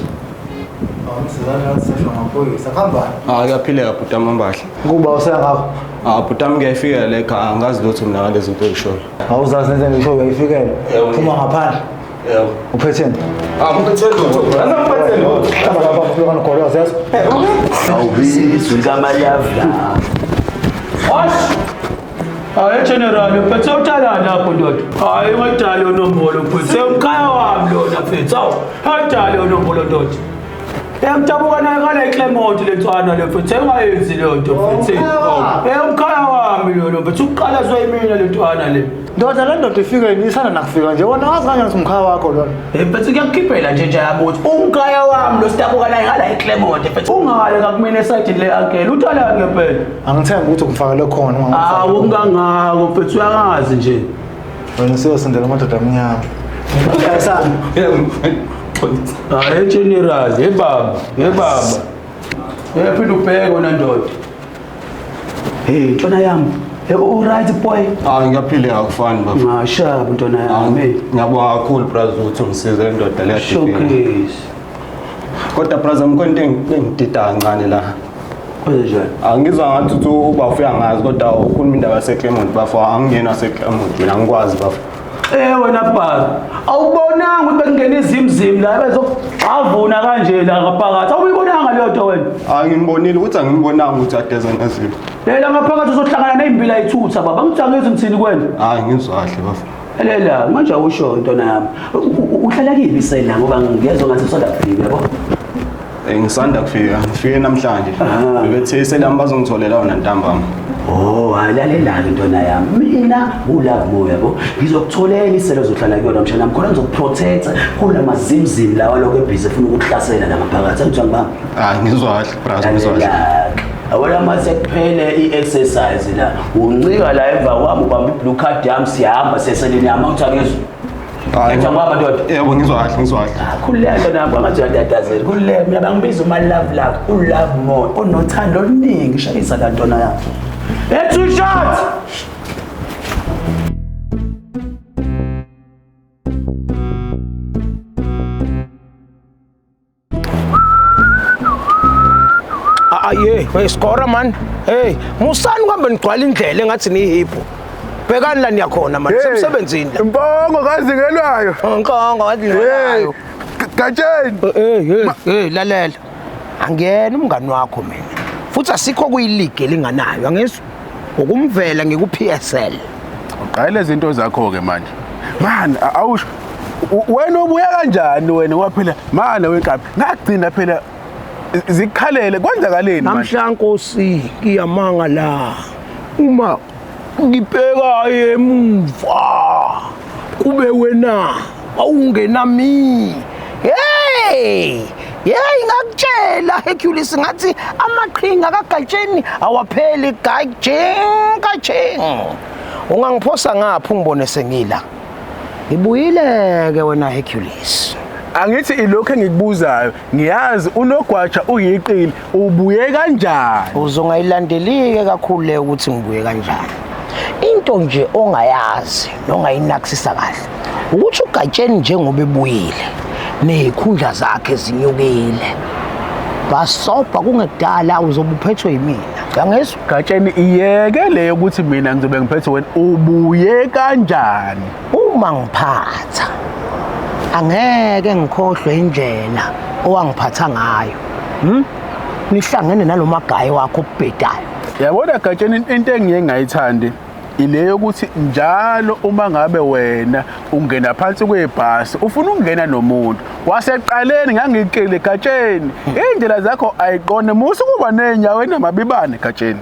Oh, msizane waseshwa ngamaphoyisa. Kuhamba? Ah, kuyaphileka bhuti wami ambahle. Kuba usengapha. Ah, bhuti wami ngiyayifikela le ekhaya, angazi lutho mina ngalezi zinto oyishoyo. Awuzazi nenze ngisho uyayifikela. Phuma ngaphandle. Yebo. Uphetheni? Ah, ngiphethe lutho. Angiphethe lutho. Hamba lapha ufika nogoloza yazi. Awubizwe likaMalavla. Wash! Hayi general, uphethe utalani lapho ndoda. Hayi ungadali onombolo uphethe umkhaya wami lona mfethu. Awu, hayi onombolo ndoda. Emdabuka naye ngale Clermont le ntwana le mfethu. Engayenzi leyo nto mfethu. Umkhaya wami lona mfethu. Uqala zoyimina le ntwana le. Ndoda le ndoda ifike nisana nakufika nje. Wena wazi kanjani ukuthi umkhaya wakho lona? Mfethu kuyakukhiphela nje nje yami ukuthi umkhaya wami lo sidabuka naye ngala eClermont mfethu. Ungale ngakumina esayidini le uncle. Uthala ngempela. Angithembi ukuthi ungifakele khona ungangifaki. Awu kungangako mfethu uyangazi nje. Wena usiyosondela amadoda amnyama. Hayi general, hey baba, hey baba. Hey phinde ubheke wena ndoda. Hey ntwana yami. Hey u right boy. Ah, ngiyaphileka akufani baba. Ngashaba ntwana yami. Ngiyabonga kakhulu brazo ukuthi ungisize le ndoda le Showcase. Kodwa brazo mkhona into engidida kancane la. Kwenzenjani? Angizwa ngathi uthi ubafo uyangazi kodwa ukhuluma indaba yaseClermont bafo, angingena seClermont mina angikwazi bafo. Wena baba, awubonanga ukuthi bekungena izimzim la bezokugxavuna kanje la ngaphakathi. Awuyibonanga leyo nto wena? Ah, ngimbonile ukuthi angimbonanga ukuthi adeza nezimo. Lela ngaphakathi uzohlangana nezimbila ithutha baba. Ngithi angizwi ngithini kuwena? Hayi ngizwa kahle bafo. Lela, manje awusho ntwana yami. Uhlala kiphi sela ngoba ngiyezwa ngathi usanda kufika yabo? Ngisanda kufika, ngifike namhlanje. Bebethe iselami bazongitholela wona ntambama. Oh, lalela-ke ntwana yami. Mina uLove Moya yabo. Ngizokutholela iselo ozohlala kuyona mshana wami. Khona ngizokuprotecta kula mazimzim lawa lokho ebhizi efuna ukukuhlasela la ngaphakathi. Angizwa ngibamba. Ah, ngizwa kahle brazo, ngizwa kahle. Awona mase kuphele i-exercise la. Uncika la emva kwami ubamba i-blue card yami siyahamba seseleni yami awuthi angizwa. Ngizwa ngibamba ndoda. Yebo ngizwa kahle, ngizwa kahle. Khululeka ntwana yami kwangathi uyatatazela. Khululeka mina bangibiza uma love love, uLove Moya onothando oluningi shayisa la ntwana yami. Hey, two shots! Ah yeah, hey score man. Hey, musani kuhambe nigcwala indlela engathi niyihipho. Bhekani la niyakhona man, semsebenzini la. Impongo kazingelwayo. Inkongo kazingelwayo. Gatsheni. Hey, hey, lalela. Angiyena umngani wakho mina. Futhi asikho kuyiligi elinganayo, angizwa. Ukumvela ngiku PSL. Uqale izinto zakho ke manje. Man, awusho wena ubuya kanjani wena waphela mana wenkabi ngagcina phela zikhalele kwenzakaleni manje? Namhla Nkosi ngiyamanga la. Uma ngibheka emuva kube wena awungenami. Hey! Hey ngakutshela Hercules ngathi amaqhinga kaGatsheni awapheli Gatsheni Gatsheni. Ungangiphosa ngapha ungibone sengila. Ngibuyile ke wena Hercules. Angithi ilokho engikubuzayo, ngiyazi unogwaja uyiqili, ubuye kanjani? Uzongayilandelike kakhulu le ukuthi ngibuye kanjani. Into nje ongayazi nongayinakisisa kahle ukuthi uGatsheni njengoba ebuyile nezikhundla zakhe zinyukile. Basobha kungekudala uzobe uphethwe yimina. Uyangizwa? Gatsheni iyeke leyo ukuthi mina ngizobe ngiphethe wena ubuye kanjani? Uma ngiphatha angeke ngikhohlwe indlela owangiphatha ngayo. Nihlangene nalomagayi wakho obhedayo. Yabona Gatsheni into engiye ngayithandi ile yokuthi njalo uma ngabe wena ungena phansi kwebhasi ufuna ukungena nomuntu. Waseqaleni ngangikele Gatsheni. Indlela zakho ayiqonde musu kuba nenyawo enamabibane Gatsheni.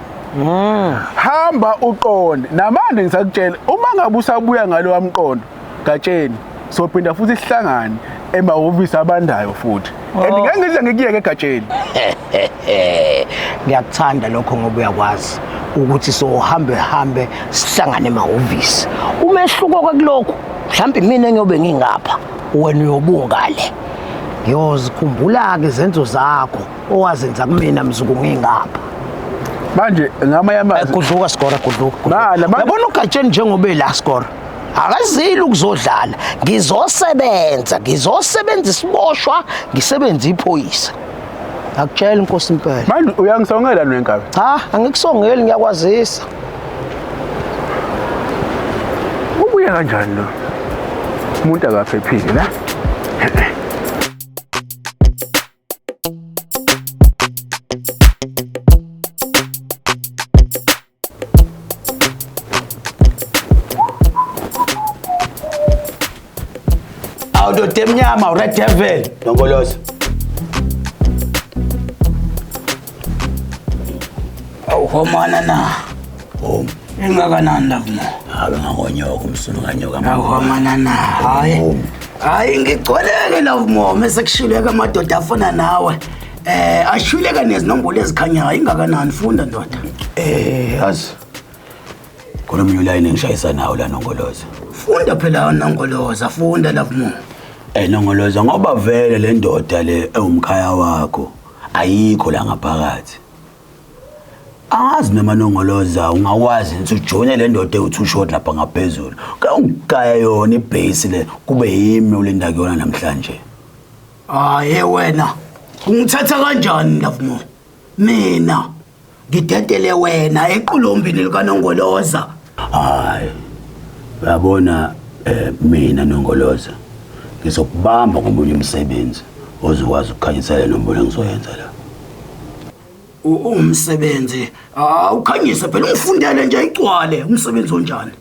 Hamba uqonde. Namanje ngisakutshela uma ngabe usabuya ngalo wamqondo Gatsheni sophinda futhi sihlangane emahhovisi abandayo futhi. And ngeke ngize ngikuyeke Gatsheni. Ngiyakuthanda lokho ngoba uyakwazi ukuthi sohambe hambe sihlangane emahhovisi. Umehluko kulokho mhlawumbe mina ngiyobe ngingapha wena uyobungale. Ngiyozikhumbula ke izenzo zakho owazenza kumina mzuku ngingapha. Manje ngamanye amazwi gudluka Sgora gudluka. Yabona uGatsheni njengoba ela Sgora. Akazili ukuzodlala, ngizosebenza, ngizosebenza isiboshwa, ngisebenza iphoyisa. Akutshela inkosi impela. Manje uyangisongela nwenkabi? Cha, angikusongeli ngiyakwazisa. Ubuye kanjani lo? Umuntu akaphephile la. Awudoda emnyama uRed Devil Nongoloza. Awuhomana na. Home. Engakanani la kuma? Habe ngakonyoka umsunu kanyoka. Awuhomana na. Hayi. Hayi ngigcweleke la mo mase kushileka amadoda afana nawe. Ashwileka nezinombolo ezikhanyayo ingakanani funda ndoda. Yazi. Khona omunye ulayini engishayisa nawo la Nongoloza. Funda phela Nongoloza, funda la mo. Nongoloza ngoba vele le ndoda le ewumkhaya wakho ayikho la ngaphakathi. Angazi noma Nongoloza ungakwazi ukuthi ujoyine le ndoda ewu-two shot lapha ngaphezulu. Ke ungigaya yona ibase le kube yimi ulinda kuyona namhlanje. Hayi wena. Ungithatha kanjani Lovemore? Mina ngidedele wena equlombini likaNongoloza. Hayi. Uyabona mina Nongoloza ngizokubamba ngomunye umsebenzi ozokwazi ukukhanyisela nombolo engizoyenza la. Umsebenzi awukhanyise phela ungifundele nje igcwale umsebenzi onjani?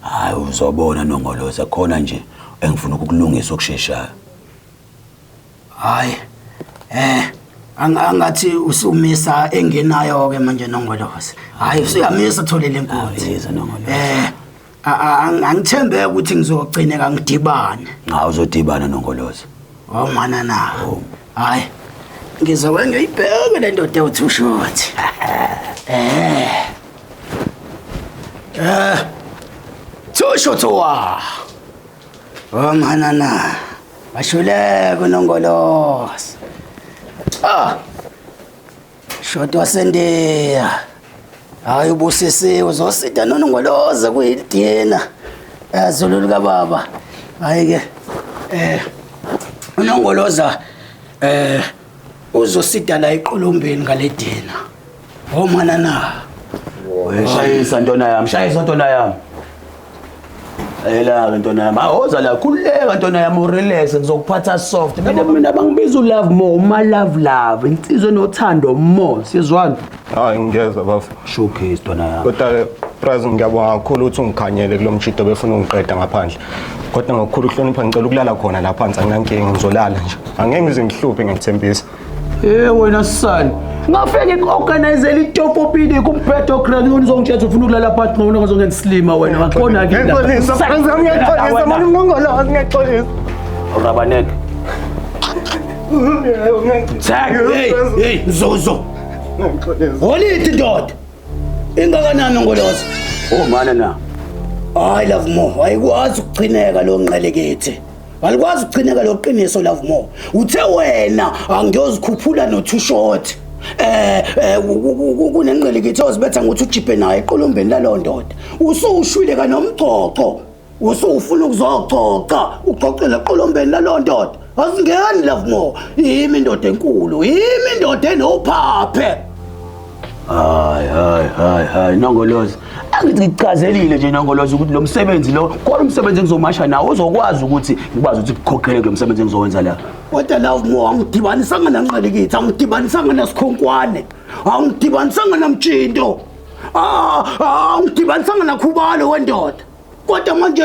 Hayi uzobona Nongoloza khona nje engifuna ukukulungisa okusheshayo. Hayi angathi usumisa engenayo ke manje Nongoloza. Hayi usuyamisa tholele inkunzi. Nongoloza. Angithembe ukuthi ngizogcineka ngidibane. Cha uzodibana Nongoloza. Oh mana na. Hayi ngizobe ngiyibheke le ndoda ewu-two shot. Two shot wa. Oh mana na. Bashuleke Nongoloza. Ah. Shot wasendiya. Hayi ubusisiwe uzosida noNongoloza kuyidina. Zulu lika baba. Hayi ke uNongoloza uzosida la equlumbeni ngaledina. Oh mana na. Shayisa ntona yami, shayisa ntona yami. Ela ntona yami, awoza la khululeka ntona yami urelax ngizokuphatha soft. Mina bangibiza ulove more, uma love love, insizwe nothando more. Sizwana? Hayi ngiyezwa bafo. Showcase ntona yami. Kodwa ke Praise ngiyabonga kakhulu ukuthi ungikhanyele kulomshito befuna ungiqeda ngaphandle. Kodwa ngokukhulu ukuhlonipha ngicela ukulala khona la phansi anginankinga ngizolala nje. Angeke ngize ngihluphe ngiyakuthembisa. Wena sisani. Ngafike ngiorganizele itopopini kumphetho crack uzongitshela ufuna ukulala phansi ngoba ngizongenza isilima wena wakhona ke. Ngiyaxolisa, ngiyaxolisa manje Nongoloza ngiyaxolisa. Rabanek. Hey, hey, Zozo. Holidi ndoda. Ingakanani Nongoloza? Oh mana na. Hayi Lovemore, ayikwazi ukugcineka lo ngqelekethi. Alikwazi ukugcineka lo qiniso Lovemore. Uthe wena angiyozikhuphula no two shot. Kunengqelekethi ozibetha ngokuthi ujiphe naye eqolombeni lalo ndoda. Usushwile kanomcoco. Usufuna ukuzococa, ucocela eqolombeni lalo ndoda. Asingeni Lovemore. Yimi indoda enkulu, yimi indoda enophaphe. Hayi hayi hayi hayi Nongoloza. Angithi ngikuchazelile nje Nongoloza ukuthi lo msebenzi lo, khona umsebenzi engizomasha nawo uzokwazi ukuthi ngikwazi ukuthi kukhokhele kulo msebenzi engizowenza la. Kodwa Lovemore angidibanisanga nanqalikithi, angidibanisanga nasikhonkwane, angidibanisanga namtshinto. Angidibanisanga nakhubalo wendoda. Kodwa manje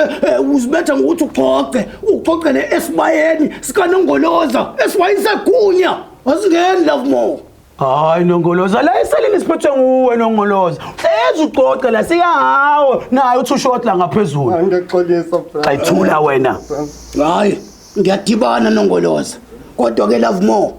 uzibetha ngokuthi uxoxe, uxoxele esibayeni sikaNongoloza, esibayeni segunya. Asingeni Lovemore. Hayi Nongoloza, la eseleni siphethwe nguwe Nongoloza. Hlezi uxoxe la sikahawo naye uthi ushort la ngaphezulu. Ngiyaxolisa bra. Ayithula wena. Hayi, ngiyadibana Nongoloza. Kodwa ke Lovemore,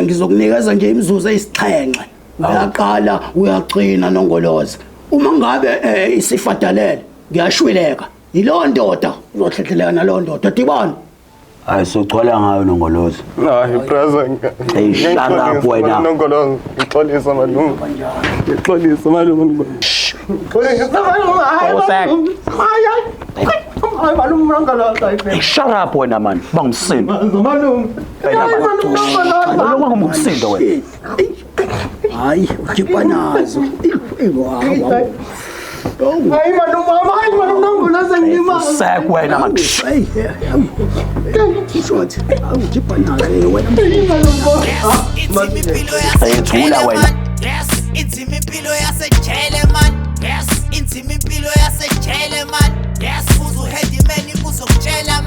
ngizokunikeza nje imizuzu eyisixhenxe. Uyaqala uyagcina Nongoloza. Uma ngabe isifadalele, ngiyashwileka. Yiloo ndoda uzohlehleleka naloo ndoda. Dibana. Hayi sogcwala ngayo Nongoloza. Hayi brother. Hey, shut up wena. Nongoloza, ngixolisa malume. Ngixolisa malume. Ngixolisa malume. Hayi malume. Hayi hayi malume Nongoloza. Hey, shut up wena man. Bangumsindo. Malume. Hayi malume Nongoloza. Bangumsindo wena. Hayi, ujibanazo. Hayi malume, hayi malume Nongoloza ngilimaza. Sek wena man. Hey, short. Awujibanazo wena. Ayithula wena. Yes, inzima impilo yasejele man. Yes, inzima impilo yasejele man. Yes, uzuheadman uzokutshela.